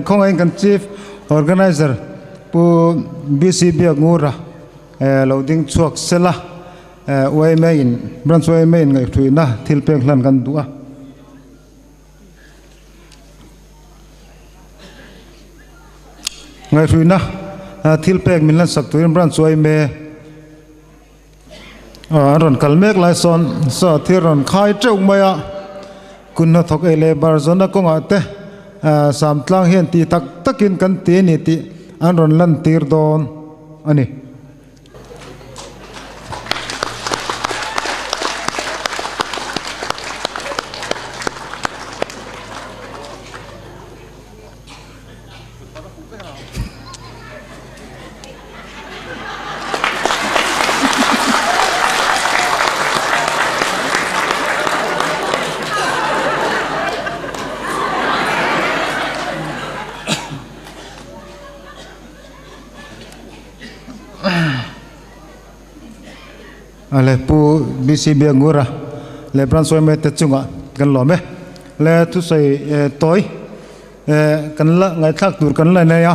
Speaker 1: khawngaih kan Chief Organizer Pu BC Biakngura lo ding chhuak sela yma in Branch yma in ngaihhruihna thil pek hlan kan duh a. Ngaihhruihna thil pek min hlan sak turin Branch yma. An rawn kal mek lai sawn saw thil rawn khai teuh mai a, kun hnathawk ei leh bar zawhna kawngah te Samtlang hian tih tak takin kan ti a ni tih an rawn lantir dawn a ni. Ale Pu BC Biangura leh Branch yma te chungah kan lawm e. Le thusawi tawi kan la ngaihthlak tur kan la nei a,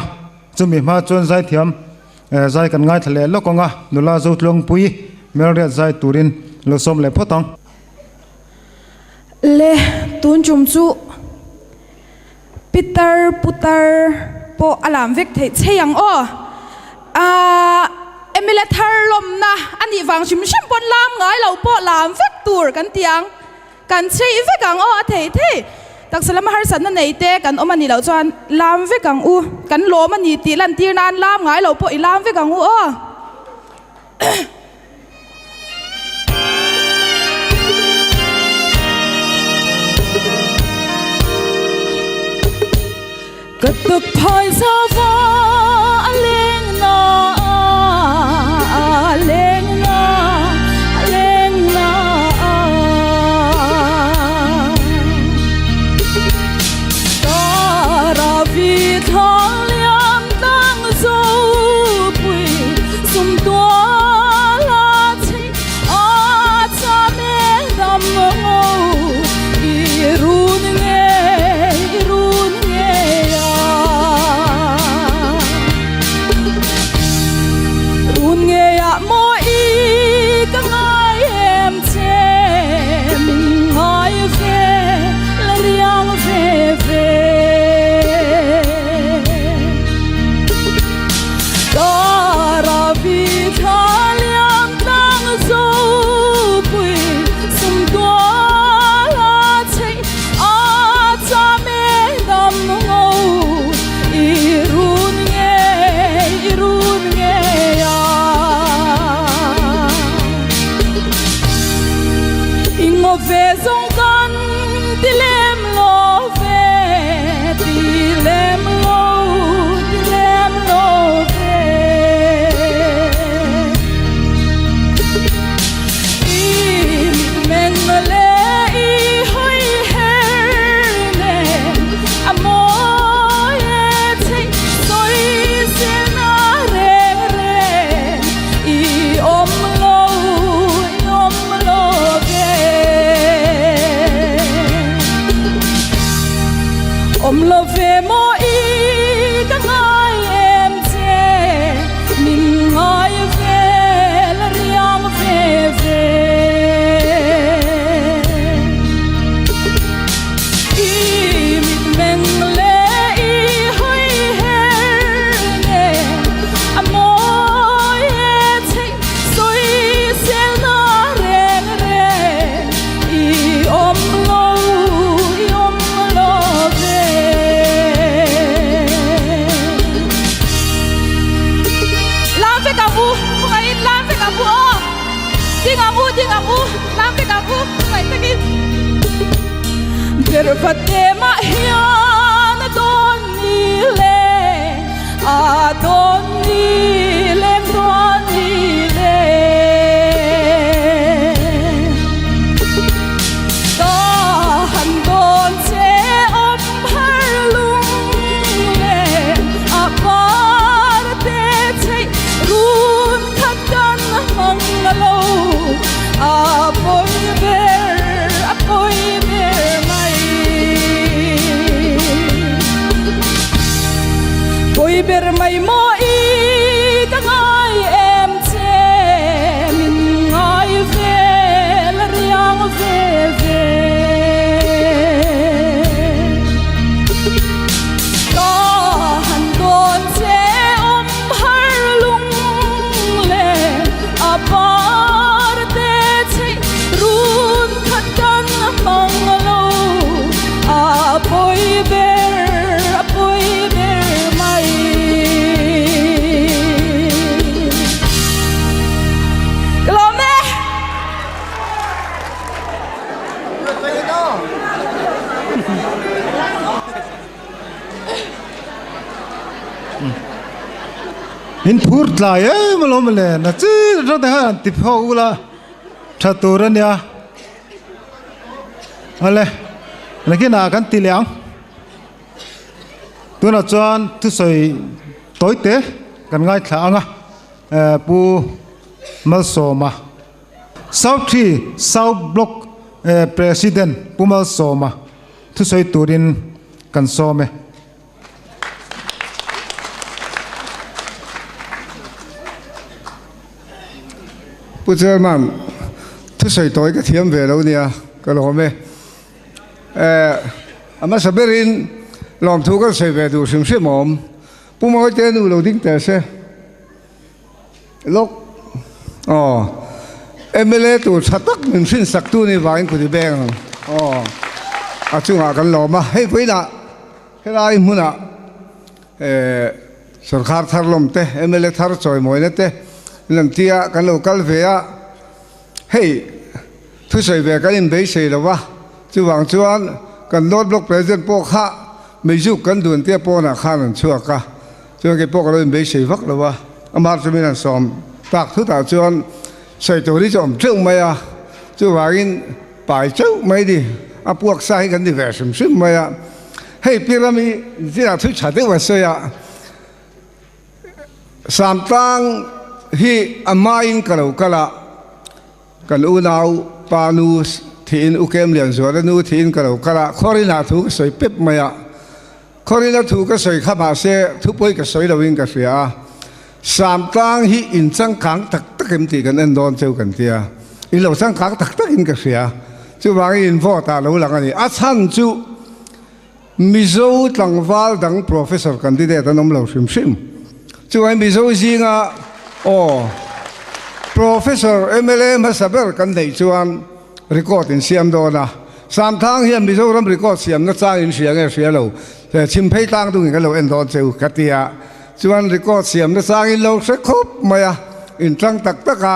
Speaker 1: chumi hma chuan zaithiam zai kan ngaithla leh lawk ang a, nula Zotluangpui Melriat zai turin lo sawm leh phawt ang.
Speaker 10: Le tun tum chu Pitar putar pawh a lam vek theih chei ang aw. Aaa Emile thar lawmna a nih vang hrim hrim pawn lam ngai lo pawh lam vek tur kan ti ang. Kan chei vek ang aw a thei thei. Taksa lama harsatna nei te kan awm a nih loh chuan lam vek ang u. Kan lawm a ni tih lantir nan lam ngai lo pawh i lam vek ang u aw. Ka tuk phai zava a leng na a leng na a leng na Tara vi thla liam tang zo pui sum tual a chei a cha me dam ngo i run nge i run nge a run nge a mo i ka ngai em che min ngai ve la riang ve ve Awm lo ve maw i ka ngai em che min ngai ve la riang ve ve. I mit meng leh i hawi her nen a mawi e chei sawi selna reng reng i awm lo i awm lo ve. Lam vek ang u, khawngaihin lam vek ang u aw. Ding ang u, ding ang u, lam vek ang u, khawngaih takin. Berhvate mah hian a dawn ni le, a dawn ni leng dawn ni le. Ka han dawn che awm har lung le, a par te chheih run khat kan hmang lo, a pawi ber, a pawi ber mai. Pawi ber mai maw i ka ngai em che min ngai ve la riang ve ve. Ka han dawn che awm har lung le a par te
Speaker 1: In phur tlai em alawm le, na chin atang te khan han ti phawk ula tha tur a nia. Awle, nakinah kan ti leh ang. Tunah chuan thusawi tawi te kan ngaithla ang a, Pu Malsawma, South Tree South Block President Pu Malsawma thusawi turin kan sawm e.
Speaker 11: Pu Chairman, thusawi tawi ka thiam ve lo nia, ka lawm e. Eh, a hmasa berin lawmthu kan sawi ve duh hrim hrim awm. Pu Mawite nu lo ding teh se. Lawk, aw, mla tur tha tak min hrinsak tu ni vangin kut i beng ang. Aw, a chungah kan lawm a, hei vawiinah helai hmunah eh sorkar thar lawm te, mla thar chawimawina te lam tia kan lo kal ve a, hei thusawi ve kan inbeisei lo va, chuvang chuan kan North Block President pawh kha meizuk kan dun tia pawnah khan an chhuak a. Chuan kei pawh ka lo inbeisei vak lo a, amah chu min han sawm tak thutah chuan sawi tur hi chu awm teuh mai a, chuvangin pai teuh mai ni, a puak sa hi kan ni ve hrim hrim mai a. Hei Pirami zinah thu tha deuh a sawi a, Samtlang hi a hmain ka lo kal a, kan unau pa nu thiin U Kem Lianzuala nu thiin ka lo kal a, Khawrinah thu ka sawi pep mai a. Khawrina thu ka sawi kha mahse thupawi ka sawi loin ka hria a, Samtlang hi in changkang tak tak em tih kan en dawn cheu kan tia, in lo changkang tak takin ka hria, chuvangin in vote ah lo lang a ni. A chhan chu Mizo tlangval dang professor candidate an awm lo hrim hrim. Chuvangin Mizo zinga aw professor mla hmasa ber kan neih chuan record in siam dawn a. Samthang hian Mizoram record siamna chang in hria nge hria lo, chhim phei tlang dungin kan lo en dawn che u ka ti a, chuan record siamna chang in lo hre khawp mai a, in tlang tak tak a,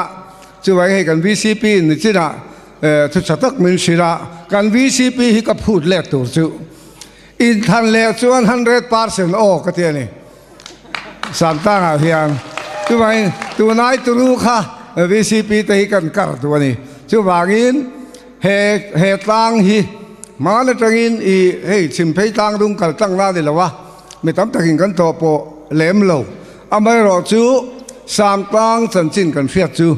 Speaker 11: chuvang hei kan vcp in nichinah thu tha tak min hrilh a, kan vcp hi ka phut let tur chu inthlan leh chuan 100% aw ka ti a ni. Samtangah hian chuvangin tunai turu kha vcp te hi kan kar duh a ni. Chuvangin he he tlang hi hman atangin i hei chhimphei tlang dung kal tlang na ni lo a, mi tam takin kan tawh pawh lem lo. Amaherawh chu Samtlang chanchin kan hriat chu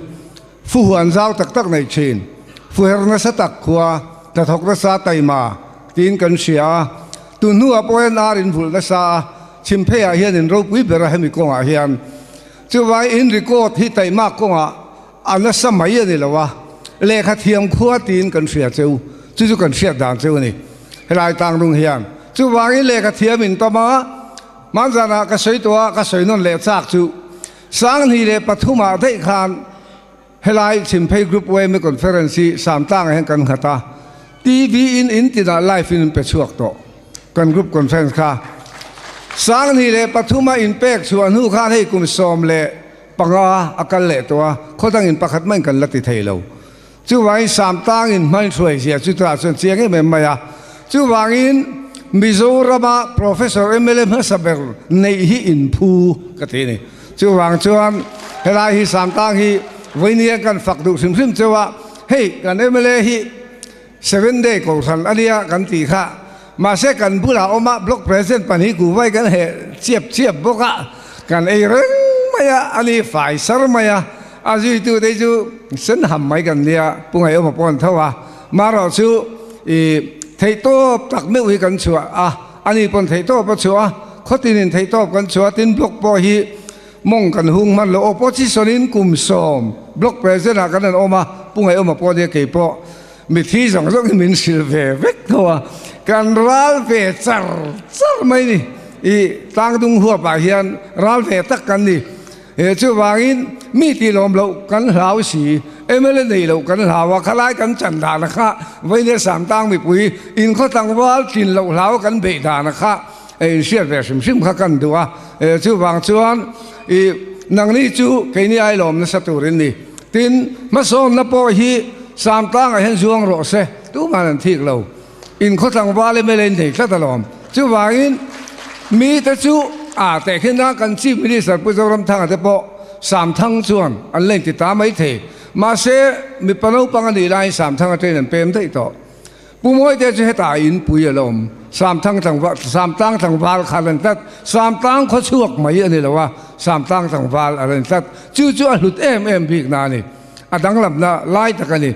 Speaker 11: Fuhuan zau tak tak nei thin, fuher nasa tak khua, hnathawk nasa taima tiin kan hria a. Tun hnuah pawh hian ar in vulh nasa a, chhim pheiah hian in ropui ber a hemi kawngah hian. Chuvai in record hi taima kawngah a nasa mai a ni lo a, lehkha thiam khua tiin kan hria cheu, chu chu kan hriat dan cheu a ni helai tangrung hian. Chuvangin lehkha thiam in tam a, hmanzanah ka sawi tawh a, ka sawi nawn leh chak chu. 2003 ah daih khan helai Chhimphei Group yma Conference hi Samtlangah hian kan nghat a, TV in in tinah live in an pe chhuak tawh kan group conference kha. 2003 a inpek chhuah hnu khan hei kum 15 a kal leh tawh a, khawdangin pakhat maiin kan la ti thei lo. Chuvangin Samtlangin hmanhruai zia chu tunah chuan chiang em em mai a. Chuvangin Mizorama Professor mla hmasa ber neih hi inphu ka ti a ni. Chuvang chuan helai hi Samtlang hi vawinia kan fak duh hrim hrim cheu a, hei kan mla hi Seven Day Kohhran a nia kan tih kha. Mahse kan bulah awm a, Block President pahnih kuhvai kan heh chiap chiap bawk a, kan ei reng mai a, a ni fai sar mai a, a zuitu te chu sen ham mai kan nia, Pu Ngaihawma pawh an tho a, marawh chu i theihtawp tak meuh hi kan chhuah a, a ni pawn theihtawp a chhuah a, khawtinin theihtawp kan chhuah a, tin Block pawh hi mawng kan hung hman lo, Opposition in kum 10 Block President ah kan han awm a, Pu Ngaihawma pawh nia keipawh. Mithi zawng zawng hi min hrilh ve vek tho a, kan ral ve char char mai ni. I tlangdung huapah hian ral ve tak kan ni. He chuvangin mi tih lawm loh kan hlau si, mla nei loh kan hlau a, khalai kan chan dan kha Vawinia Samtang mipui inkhaw tlangval tlin loh hlau kan beih dan kha inhriat ve hrim hrim kha kan duh a. Chuvang chuan i nangni chu keini ai lawm nasa turin ni. Tin, hmasawnna pawh hi Samtlangah hian zuang rawh se, tuman an thik lo. In khaw tlangval mla in nei tlat alawm. Chuvangin mite chu a tehkhin a kan Chief Minister Pu Zoramthanga te pawh Samthang chuan an la inti ta mai thei. Mahse, mipa naupang a nih laiin Samthang atangin an pem daih tawh. Pu Mawite chu hetah in pui a la awm. Samthang tlangval, Samtlang tlangval kha a la ni tlat. Samtlang khaw chhuak mai a ni lo a, Samtlang tlangval a la ni tlat. Chu chu a hlut em em bik na a ni. A danglamna lai tak a ni.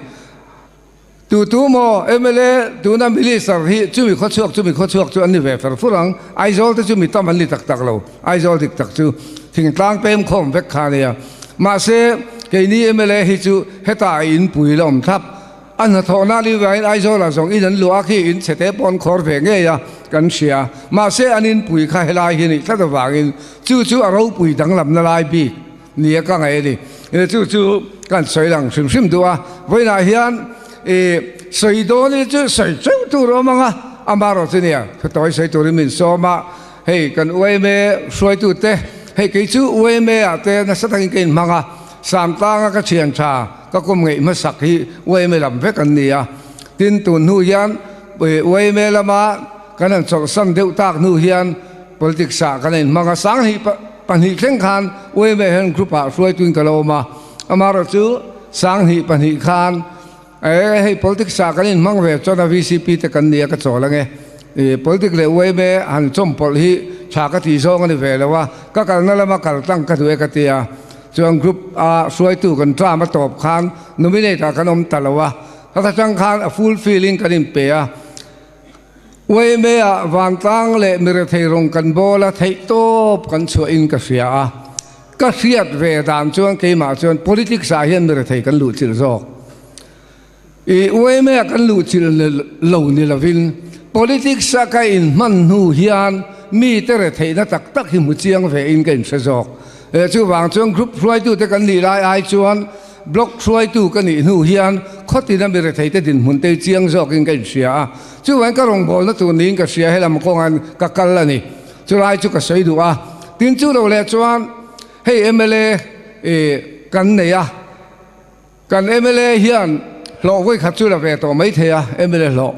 Speaker 11: Tu tu maw mla tuna minister hi chumi khaw chhuak chumi khaw chhuak chu an ni ve fer fur ang. Aizawl te chu mi tam an ni tak tak lo. Aizawl dik tak chu thingtlang pem khawm vek kha a nia. Mahse keini mla hi chu hetah in pui la awm thlap. A hnathawhna ni vangin Aizawlah zawng in an luah a khi in chhete pawh an khawr ve ngei a kan hria. Mahse an inpui kha helai hi nih tlat avangin chu chu a ropui danglamna lai bik ni a ka ngaih a ni. Chu chu kan sawi lang hrim hrim duh a. Vawiinah hian i sawi dawn hi chu sawi cheuh tur a awm ang a, amaherawh chu nia thutawi sawi turin min sawm a, hei kan UMA hruaitute, hei kei chu UMA ah te nasa takin ka inhmang a, Samtlanga ka thian tha ka kum ngeih hmasak hi UMA lam vek an ni a, tin tun hnu hian UMA lama kan han chawlhsan deuh tak hnu hian politics ah kan inhmang a, Sanghnih pahnih thleng khan UMA hian group ah hruaituin ka lo awm a, amaherawh chu Sanghnih pahnih khan e hei politics ah kan inhmang ve chuan a VCP te kan ni a ka chawl ange, i politics leh UMA han chawmpawlh hi tha ka tih zawng a ni ve lo a, ka kalna lama kal tlang ka duh e ka ti a, chuan group a hruaitu kan term a tawp khan nominate ah kan awm ta lo a, heta tang khan a full fill in kan inpe a. Uaimea vantlang leh mirethei rawng kan bawl a theih tawp kan chhuah in ka hria a, ka hriat ve dan chuan keimah chuan politics ah hian mirethei kan luh chilh zawk. I uaimea kan luh chilh lo ni lovin politics a ka inhman hnu hian mite retheihna tak tak hi hmu chiang ve in ka inhre zawk. Chuvang chuan group hruaitute kan nih lai ai chuan Block hruaitu ka nih hnu hian khawtina mi retheite dinhmun te chiang zawkin ka inhria a, chuvangin ka rawngbawlna tur niin ka hria helam kawngain ka kal a ni. Chulai chu ka sawi duh a, tin chu lo leh chuan hei mla kan nei a, kan mla hian hlawh vawikhat chu la ve tawh maithei a, mla hlawh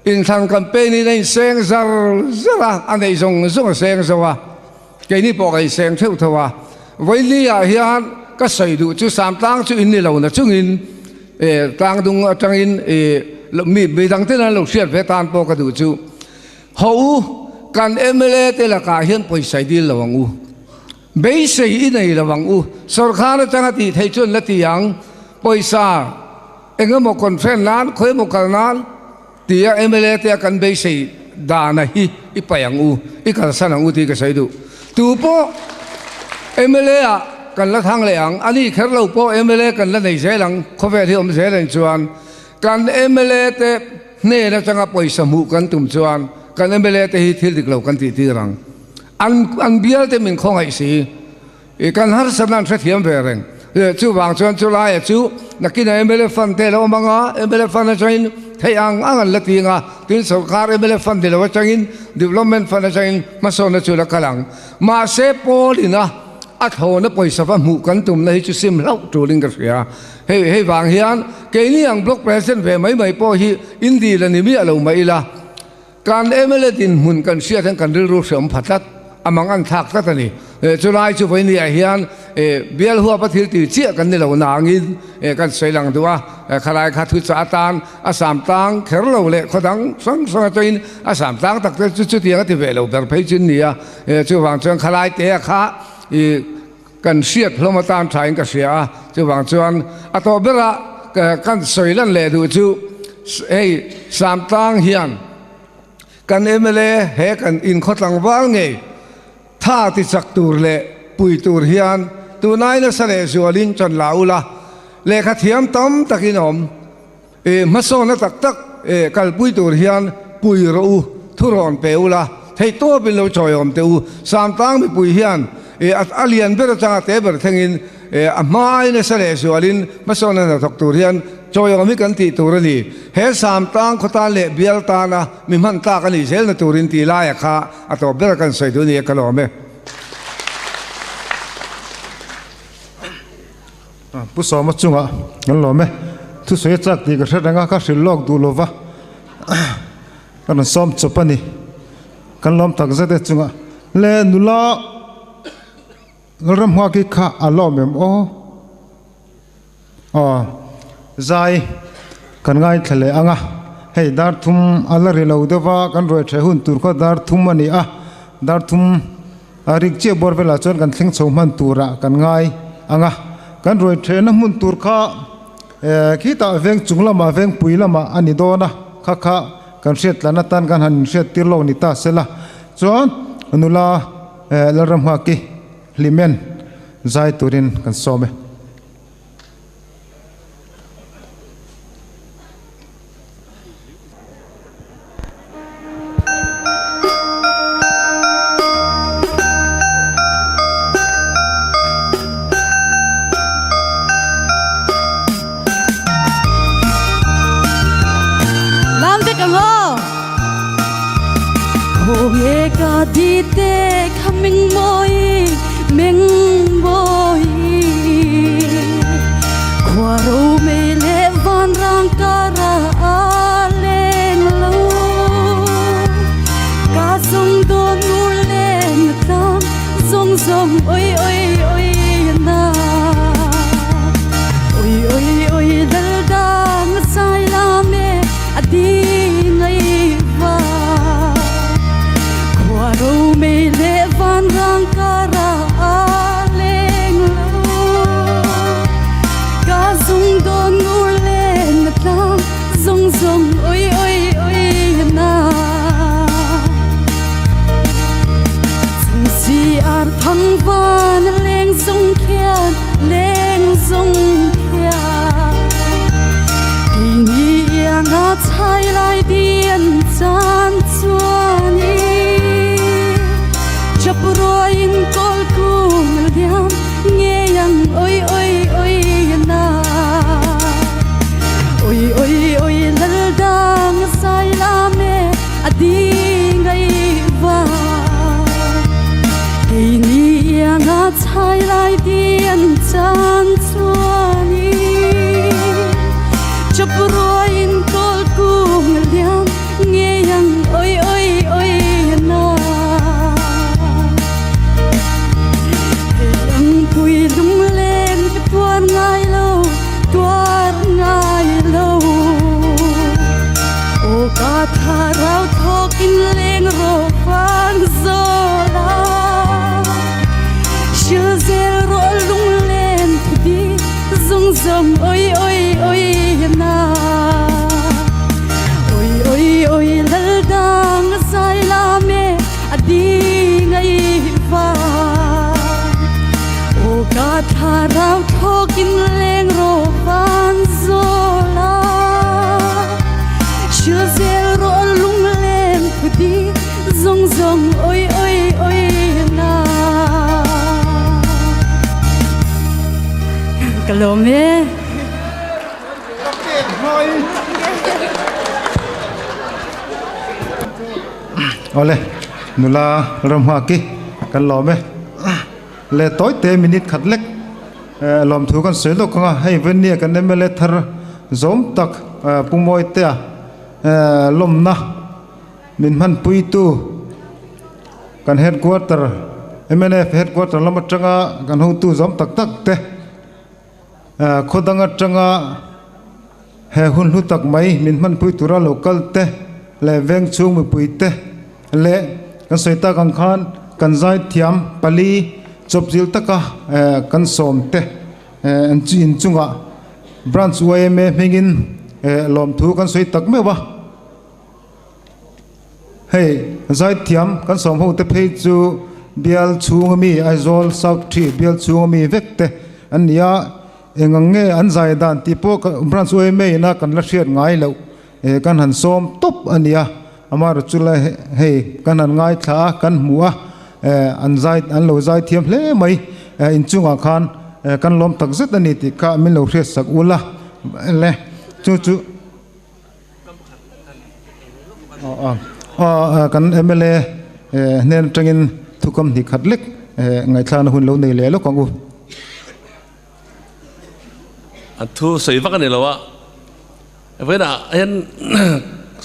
Speaker 11: inthlan campaign in a inseng zar zar a, a neih zawng zawng a seng zo a. Keini pawh ka inseng theuh tho a, Vawiini ah hian ka sawi duh chu Samtlang chu in ni lo na chungin tlang dung atangin mi midang ten an lo hriat ve tan pawh ka duh chu ho u kan mla te lakah hian pawisa i dil lo ang u, beisei i nei lo ang u, sawrkar atanga tih theih chuan la ti ang, pawisa engemaw conference nan khawi emaw kal nan. Tia mla te a kan beisei dana hi i paih ang u, i kalsan ang u tih ka sawi duh. Tu pawh mla ah kan la thang leh ang, a ni kher lo pawh mla kan la nei zel ang, khawvel hi awm zel ang chuan kan mla te hnen atanga pawisa hmuh kan tum chuan kan mla te hi thil dik lo kan tih tir ang. An an bial te min khawngaih si. I kan harsatna an hrethiam ve reng. Chuvang chuan chulaia chu nakinah mla fund te a lo awm ang a, mla fund atangin theih ang ang an la ti ang a, tin sorkar mla fund ni lo atangin development fund atangin hmasawnna chu la kal ang. Mahse pawl ina a thlawna pawisa va hmuh kan tumna hi chu sim hlauh tulin ka hria. Hei hei vang hian keini ang block president ve mai mai pawh hi Indi la ni miah lo mah ila, Kan mla dinhmun kan hriat hian kan rilru hreawm pha tlat, a mang an thlak tlat a ni. Chulai chu vawinia hian bial huapa thil ti chiah kan ni lo nangin kan sawi lang duh a, khalai kha thu chah atan a sam tlang kher lo leh khaw dang hrang hrang atangin a sam tlang tak te chu chutiang a ti ve lo ber phei chu ni a, chuvang chuan khalai te a kha kan hriat hlawm atan thain ka hria a, chuvang chuan a tawh berah kan sawi lan leh duh chu hei Samtlang hian kan mla he kan inkhawtlangval ngei tha ti chak tur leh pui tur hian tunai nasa leh zualin chawn la ula lehkha thiam tam takin a awm. E hmasawnna tak tak e kalpui tur hian pui rawh u, thurawn pe ula, theihtawpin lo chawiawm teh u. Samtlang mipui hian e a lian ber atanga te ber thlengin e a hma nasa leh zualin hmasawnna hnathawk tur hian chawiawm hi kan tih tur a ni. He Samtlang khawtan leh bial tana mi hman tlak a nih zelna turin tih laia kha a tawp ber a kan sawi duh a ni e ka lawm e.
Speaker 1: Pu Sawma chungah kan lawm e. Thusawi a chak tih ka hre reng a, ka hrilh lawk duh lo va, ka rawn sawm chawp a ni. Kan lawm tak zet e chungah. Le nula Lalram Nghaki kha a lawm em aw? Aw, zai kan ngaithla leh ang a, hei dar thum a la ri lo deuh va, kan ruai ṭheh hun tur kha dar thum a ni a, dar thum a rik chiah bawr velah chuan kan thleng chho hman turah kan ngai ang a, kan ruai ṭhehna hmun tur kha khitah veng chung lamah veng pui lamah a ni dawn a, kha kha kan hriat tlan atan kan han inhriat tir lawk ni ta se la, chuan nula Lalram Nghaki Hlimen zai turin kan sawm e.
Speaker 6: Lam vek ang aw. Khawnge ka ti te kha meng mawi meng mawi Khua ro mei leh van rang kara a leng lo Ka zawng dawn ngur len tlang zawng zawng oi oi oi na Oi oi oi lal dang sai lam e a ding ai va Khua ro mei leh van rang kara a leng lo Ka zung dawn ngur len na tlang zawng zawng oi oi oi na Chung si ar thang van leng zawng khian leng zawng khian Keini ianga chhai lai dian chan chuan i Chap ruaiin kawl kung liam ngei ang oi oi oi na Oi oi oi lal dang sai lam e a ding ai va Keini ianga chhai lai dian chan chuan i Chap ruaiin kawl kung liam ngei ang oi oi oi na Hei ang pui lunglen ka tuar ngai lo tuar ngai lo Aw ka thlarau thawkin leng rawh van zawl a Hril zel rawh lunglen thu di zawng zawng oi oi oi na Oi oi oi lal dang a zai lam e a ding ai va Aw ka thlarau thawkin leng rawh van zawl a Hril zel rawh lunglen thu di zawng zawng oi oi oi na Ka lawm e.
Speaker 1: Awle nula Ramhaki kan lawm e. Le tawi te minute khat lek lawmthu kan sawi lawk ang a, hei Venia kan mla thar zawm tak Pu Mawitea lawmna min hmanpuitu kan headquarter mnf headquarter lam atanga kan hotu zawm tak tak te khaw dang atanga he hun hlu tak mai min hmanpui tura lo kal te leh veng chhung mipui te leh kan sawi tak ang khan kan zaithiam pali chawpzil taka kan sawm te an chu inchungah branch yma hmingin lawmthu kan sawi tak meuh a. Hei zaithiam kan sawm ho te phei chu bial chhung ami Aizawl South Ṭhi bial chhung ami vek te an ni a, eng ang nge an zai dan tih pawh branch yma ina kan la hriat ngai loh kan han sawm tawp a ni a, amaherawh chu la hei kan han ngaithla a kan hmu a an zai an lo zaithiam hle mai inchungah khan kan lawm tak zet a ni tih kha min lo hriatsak ula le chu chu. Kan mla hnen atangin thukam hnih khat lek ngaihthlakna hun lo nei leh lawk ang u.
Speaker 12: A thu sawi vak a ni lo a, vawiinah hian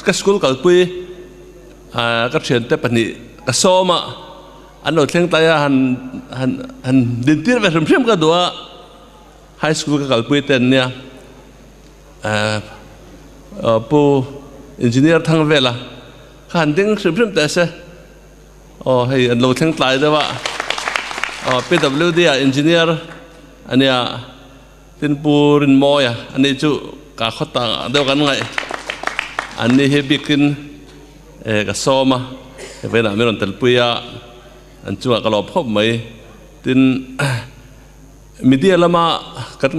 Speaker 12: ka school kalpui ka thiante pahnih ka sawm a. An lo thleng tlai a han han han din tir ve hrim hrim ka duh a high school ka kalpui te an nia pu engineer thang vela kha han ding hrim hrim teh se aw hei an lo thleng tlai deuh a aw PWD ah engineer ania tin pu Rinmawia ani chu ka khaw ta deuh kan ngaih an ni hi bikin ka sawm a hei vawiinah min rawn telpui a an chungah ka lawm khawp mai tin Media lama kan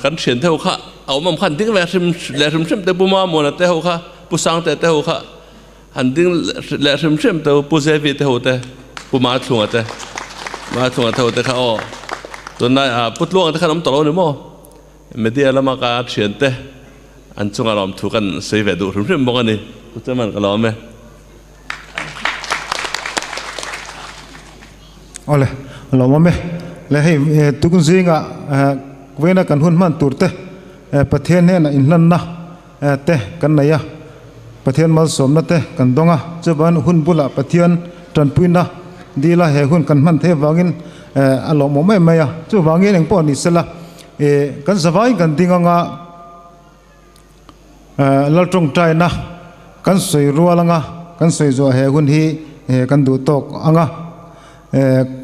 Speaker 12: kan thian te ho kha a awm awm kha an ding ve hrim leh hrim hrim te Pu Mamuana te ho kha Pu Sangte te ho kha an ding leh hrim hrim te Pu Zevi te ho te Pu Mathlunga te Mathlunga te ho te kha aw tunlai ah Pu Tluanga te khan awm tawh lo ni maw Media lama ka thian te an chunga lawmthu kan sawi ve duh hrim hrim bawk a ni Pu Chairman ka lawm e.
Speaker 1: Awle, lawmawm e. Le hei tukun zinga vawiina kan hun hman tur te Pathian hnenah inhlanna te kan nei a, Pathian malsawmna te kan dawng a, chuvan hun bulah Pathian tanpuina dila he hun kan hman theih avangin a lawmawm em mai a. Chuvangin engpawh ni sela kan zavaiin kan ding anga Laltawngtaina kan sawi rual anga kan sawi zawh he hun hi kan duh tawk anga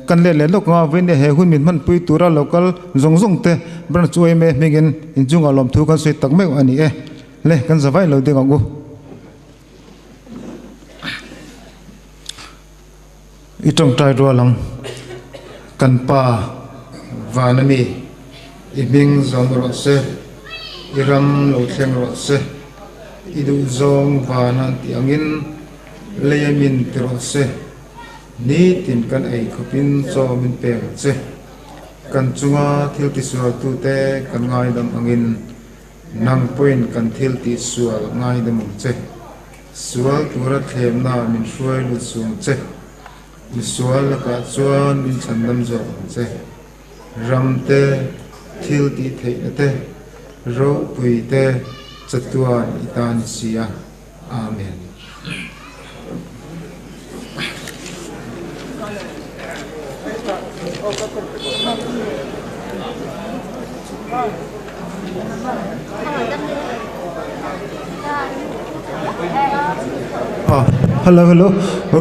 Speaker 1: kan let leh lawk anga vawiin he hun min hmanpui tura local zawng zawng te branch yma hmingin inchungah lawmthu kan sawi tak meuh a ni e. Le kan za vaih lo ding ang u. I tawngtai rual ang. Kan Pa van a mi, i hming zawm rawh se, i ram lo thleng rawh se, i duhzawng van a tih angin lei a min ti rawh se, nitin kan ei khawpin chaw min pek ang che. Kan chunga thil tisualtute kan ngaidam angin nang pawhin kan thil tihsual ngaidam ang che. Sual tura thlemna min hruai lut suang che. Misual lakah chuan min chhandam zawk ang che. Ram te, thil tih theihna te, ropui te chatuan i ta ni si a. Amen. Hello hello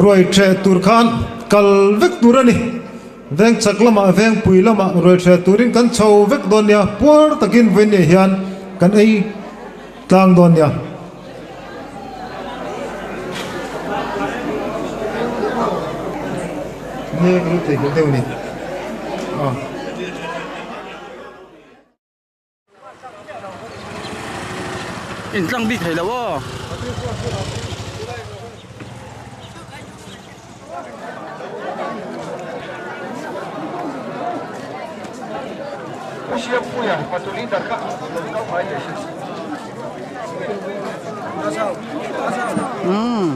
Speaker 1: ruai ṭheh tur khan kal vek tur a ni veng chak lamah veng pui lamah ruai ṭheh turin kan chho vek dawn nia puar takin vawiin ni hian kan ei tlang dawn nia. Nge ka lo thei hmuh deuh ni a.
Speaker 13: In tlang bik thei lo aw. Umm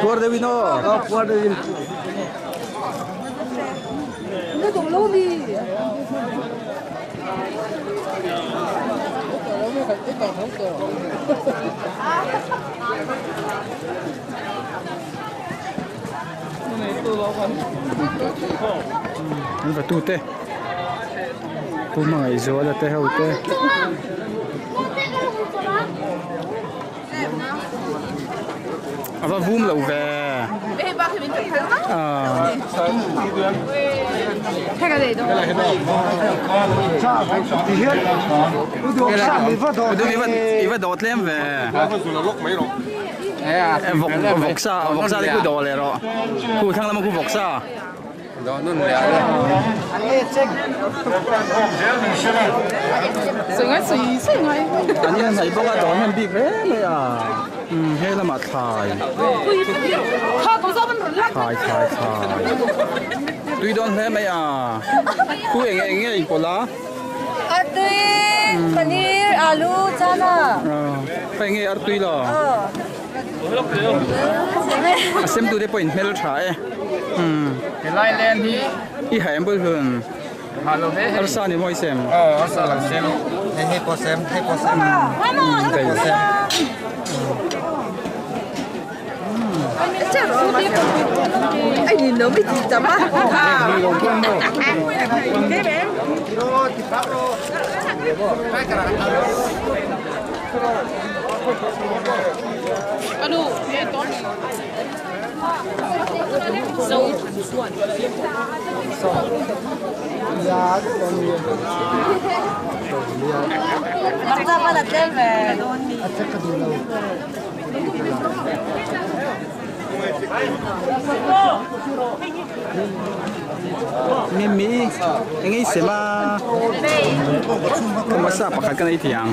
Speaker 13: puar deuh in aw. Puar deuh in. An va tute Pu Hmangaihzuala te ho te. A va vum lo ve. I va dawt tlem ve. Vawksa vawksa te khu dawh leh rawh. Khu thlang lama khu vawksa. An in hnaih bawk a dawr hman bik hle mai a umm he lamah thlai thlai thlai thlai tui dawn hle mai a khu eng eng nge in pawlh a
Speaker 14: artui paneer alu chana
Speaker 13: hei nge artui lo. A sem tute pawh in hmel tha e umm
Speaker 15: helai len hi
Speaker 13: i ha em bul hlun
Speaker 15: ha lo he
Speaker 13: arsa ni maw i sem
Speaker 15: aw arsa lo sem hei hei pawh sem hei pawh sem hei pawh sem.
Speaker 13: Mimi eng ei sem a masa pakhat ka nei thei ang.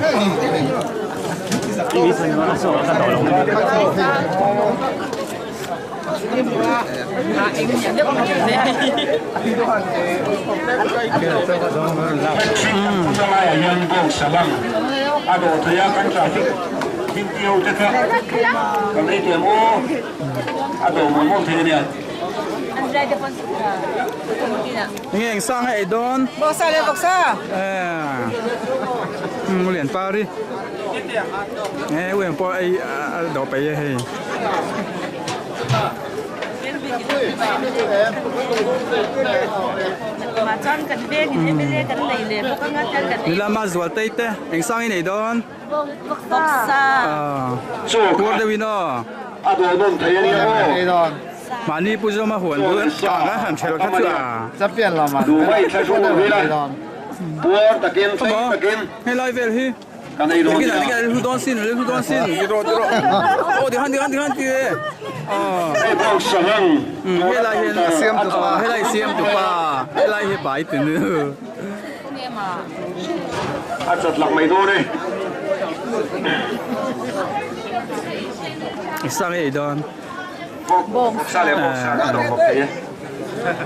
Speaker 13: Nge eng sang a ei dawn?
Speaker 16: Bawksa le bawksa.
Speaker 13: Eh. Lian pari. Eh, u em pawh ei a dawh peih e hei. Nilama zual tei te eng sang in ei dawn?
Speaker 14: Bawksa.
Speaker 13: Puar deuh in aw. Mahni pu zawma huan bul ang a han hrel kha chu a. Helai vel hi. Hei dawn sin hei dawn sin aw ti han ti han ti han ti e helai hian helai siam tu pa helai hi bai ti nu
Speaker 17: a chat lak mai dawn e
Speaker 13: sang ei dawn
Speaker 17: bawksa leh bawksa ka dawh bawk thei e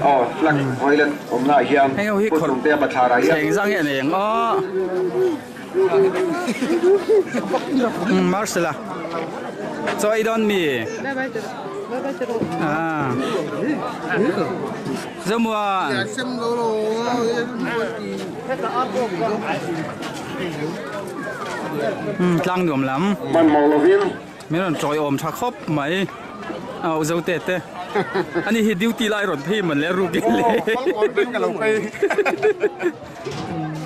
Speaker 17: aw flag violet awmna ah hian puttum te a bathlar ah hian
Speaker 13: thleng zang hi a nei ang aw Marcel a chaw ei dawn mi ah Zomuan tlang nuam lam min rawn tawi awm tha khawp mai a zo te te ani hi duty lai rawn phei man le ruk in le.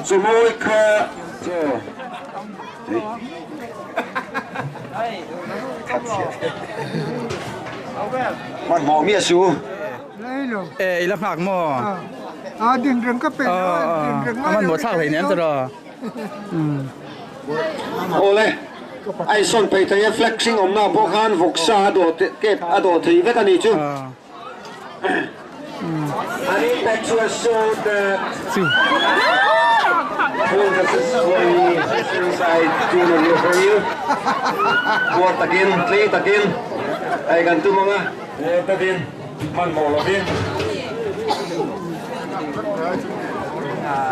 Speaker 17: Chumawi kha chu hmanhmawh mi a su.
Speaker 13: E i la nghak maw?
Speaker 18: A din reng ka pe din reng
Speaker 13: a hmanhmawh thlak hlei nem tawh.
Speaker 17: Awle a insawn phei thei a flexing awmna pawh khan vawksa a dawh kep a dawh thei vek a ni chu.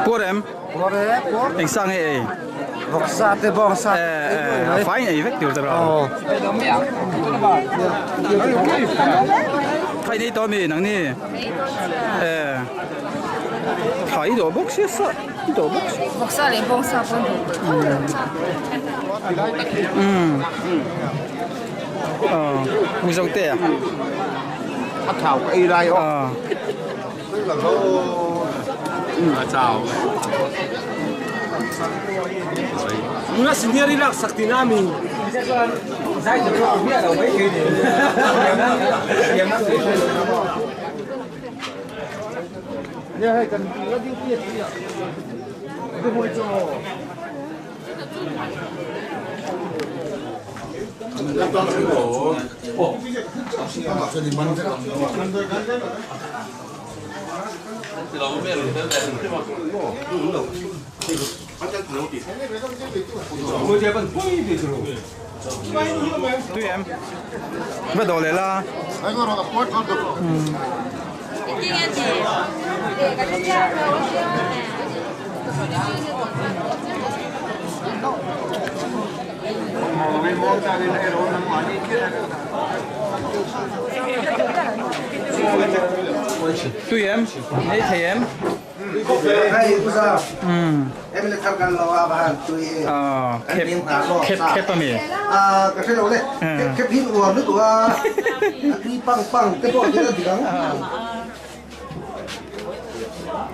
Speaker 13: Puar em? Eng sa nge ei?
Speaker 19: Vawksa te bawngsa
Speaker 13: te a fai in ei vek tur tawh a. Khai nei tawh mi nang ni? Eh. Khai dawh bawk sia sa dawh bawk sia.
Speaker 14: Vawksa leh bawngsa pawh an duh tho lo.
Speaker 13: Umm. Aw, Mizo te a.
Speaker 19: A thau ka ei lai aw.
Speaker 3: Tuna senior i lak sak tina mi.
Speaker 13: Tui em? Va dawh leh la. Tui em? Ei thei em? Khep khep a mi?
Speaker 19: Tui pang pang te pawh tih a dik ang.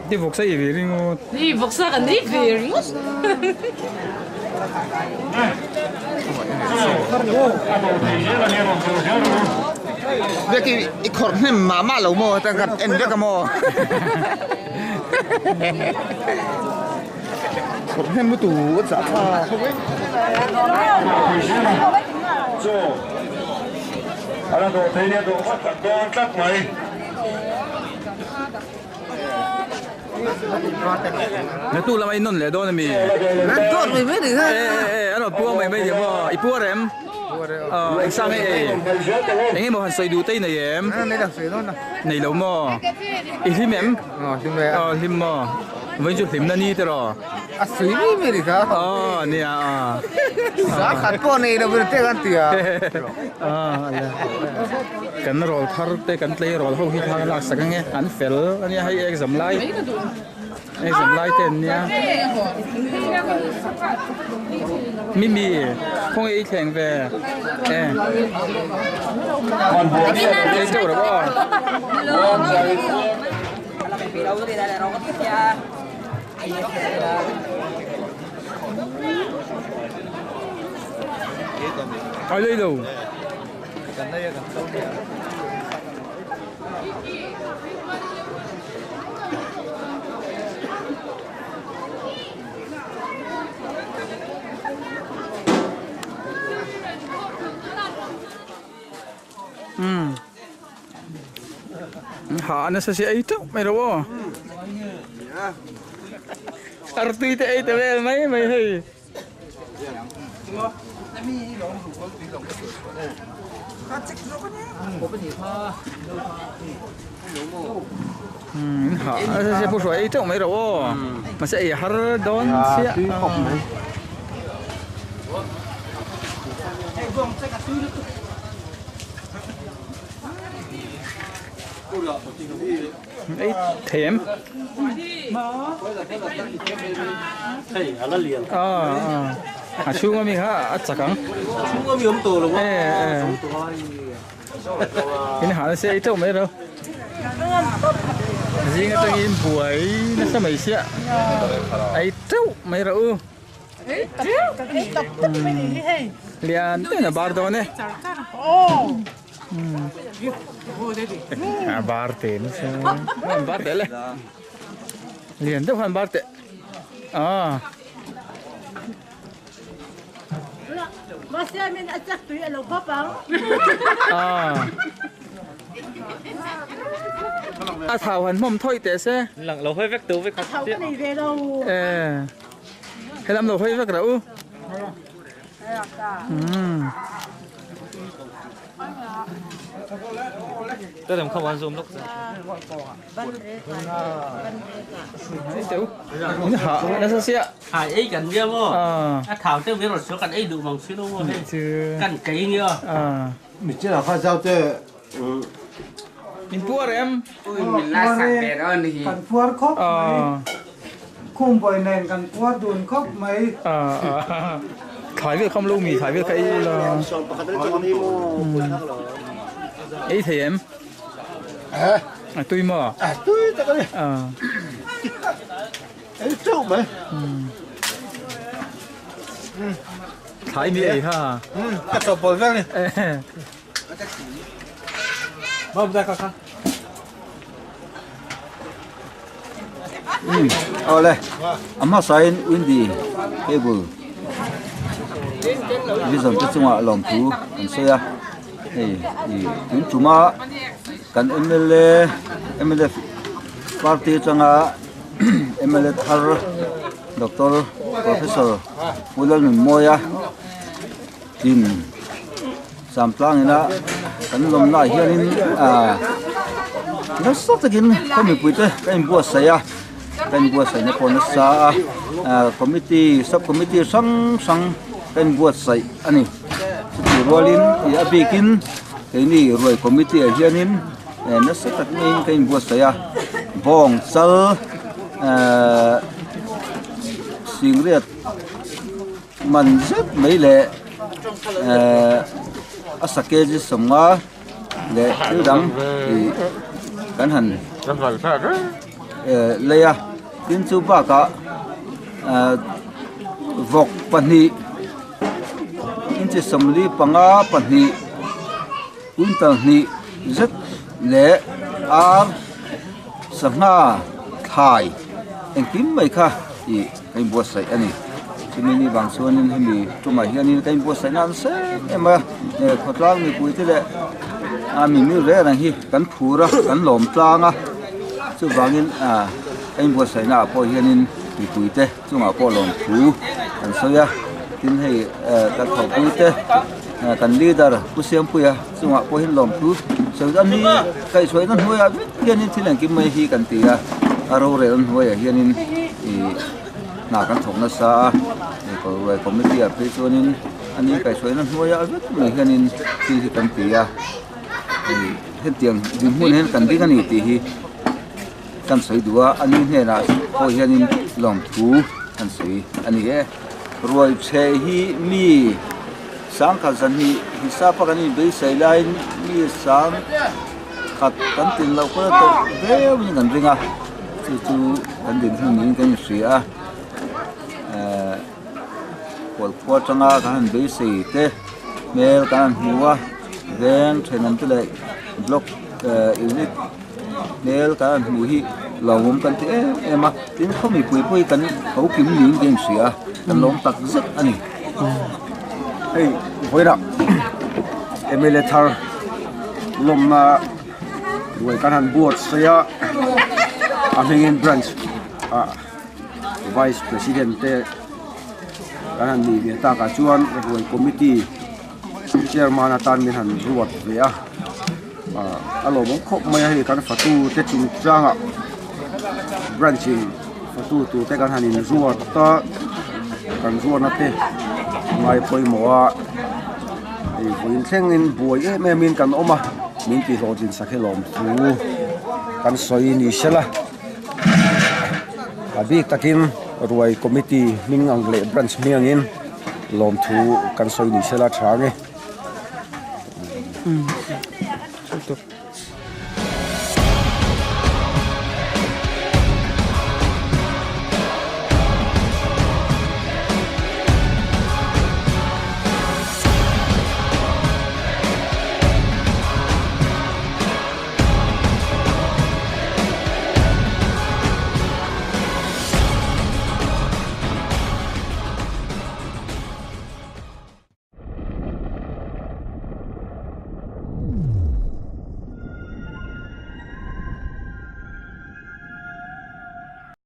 Speaker 13: Ti vawksa i ve ringawt.
Speaker 14: Ni vawksa kan ei ve ringawt.
Speaker 19: Vek i i khawrh hnem mah mah lo maw heta kan en vek a maw. Khawrh hnem lutuk a chah tha khawp e.
Speaker 16: Chaw a la dawh thei nia dawh vat tak dawn tlat mai.
Speaker 13: Naktuk lama i nawn leh dawn ami?
Speaker 19: Dawn mai mai ni kha.
Speaker 13: E e e a rawn puang mai mai ni maw? I puar em? Aw eng sang e ei? Eng emaw han sawi duh te i nei em?
Speaker 19: Nei lo sawi dawn lo.
Speaker 13: Nei lo maw? I hlim em?
Speaker 19: Aw hlim e.
Speaker 13: Aw hlim maw? Vawiin chu hlimna ni te rawh.
Speaker 19: A sawi mai mai ni kha.
Speaker 13: Aw nia aw.
Speaker 19: Sa khat pawh nei lo in te kan ti a.
Speaker 13: Aw ala. Kan rawl thar te kan tleirawl ho hi thla lak sak ange an fel ania hei exam lai exam lai te an nia mimi khawnge i thleng ve e ei teuh rawh aw. Ai lei lo. Umm ha nasa si ei teuh mai ro aw artui te ei ta vel mai mai hei. Ha pu hruai ei teuh mai ro aw mahse ei har dawn chiah Ei thei em? A chhung ami kha a chak ang.
Speaker 20: Chhung ami awm tawh lo a.
Speaker 13: In hah nasa ei teuh mai ro. Zing atangin buai nasa mai sia. Ei teuh mai ro u. Lian deuhin a bar dawn e. A bar te nasa an bar teh le lian deuh khan bar teh ah ah a thau han hmawm thawih teh se e helam lo hawi vek rah u umm.
Speaker 20: Hải ấy cần kia mô a thảo tiêu biết rồi số cần ấy đủ bằng xí đâu mô cần cái nữa
Speaker 19: mình chỉ là pha giao tê
Speaker 13: mình puar em
Speaker 15: mình la sạc đẹp đó
Speaker 18: กันพวดครบไหมคุ้มบ่อยแน่นกันพวดดูนครบไหม
Speaker 13: Thái Việt không lưu mì Thái Việt cái là ấy thì em à tôi mà
Speaker 5: à tôi ta cái
Speaker 13: à
Speaker 5: ấy châu mày
Speaker 13: Thái mì ấy ha
Speaker 5: cái sọ bò vang này
Speaker 13: bao ra kaka
Speaker 21: Awle ama sain windy cable vision te chungah lawmthu an sawi a hei ih tun tuma kan mla mnf party atanga mla thar doctor professor Pu Lalnunmawia in Samtlang ina kan lawmna ah hianin ah nasa takin khaw mipui te ka inbuatsaih a ka inbuatsaih na pawh nasa a ah committee sub committee hrang hrang ka inbuatsaih a ni chutih rualin ih a bikin keini ruai committee ah hianin eh nasa tak maiin ka inbuatsaih a bawng chal ah singriat man zet mai leh ehh a sa kg sawmnga leh thil dang ih kan han eh lei a tin chu bakah ah vawk pahnih inchi 45 pahnih quintal hnih zet leh ar sangha thlai engkim mai kha ih ka inbuatsaih a ni chumi ni vang chuanin hemi tumah hianin ka inbuatsaih nan em em a khawtlang mipui te leh a mimir reng reng hi kan phur a kan lawm tlang a chuvangin ah ka inbuatsaih naah pawh hianin mipui te chungah pawh lawm thu kan sawi a tin hei eh kan thawhpui te kan leader pu Siampuia chungah pawh hian lawm thu sawi a ni kaihhruaina hnuaiah vek hianin thil engkim mai hi kan ti a a rorel hnuaiah hianin ih hna kan thawk nasa a hei ruai committee ah phei chuanin ani kaihhruaina hnuaiah vek mai hianin thil hi kan ti a ih hetiang dinhmun hian kan ding a ni tih hi kan sawi duh a ani hnenah pawh hianin lawmthu an sawi a ni e ruai chhe hi mi sangkhat zahnih hisap a kan inbeisai laiin mi sang khat kan tin loh pawh tawh viauin kan ring a chu chu kan dinhmun niin kan inhria a ehh kawlkhua atanga kan han beisei te hmel kan han hmu a veng thenawm te leh block ehh unit hmel kan han hmuh hi lawmawm kan ti em em a tin khaw mipui pawh hi kan ho kim niin ka inhria a kan lawm tak zet a ni.
Speaker 2: Hei vawilah mla thar lawmna ruai kan han buatsaih a a hmingin branch ah vice president te kan han nih ve takah chuan ruai committee chairman atan min han ruat ve a. A lawmawm khawp mai a hei kan fatu te chungchangah branch in fatu tur te kan han inzuat a kan zuarna te ngai pawimawh a hei vawiin thlengin buai em em in kan awm a min ti hlawhtlin sak hi lawm thu kan sawi ni sela a bik takin ruai committee hming ang leh branch hming angin lawmthu kan sawi ni sela tha ang e.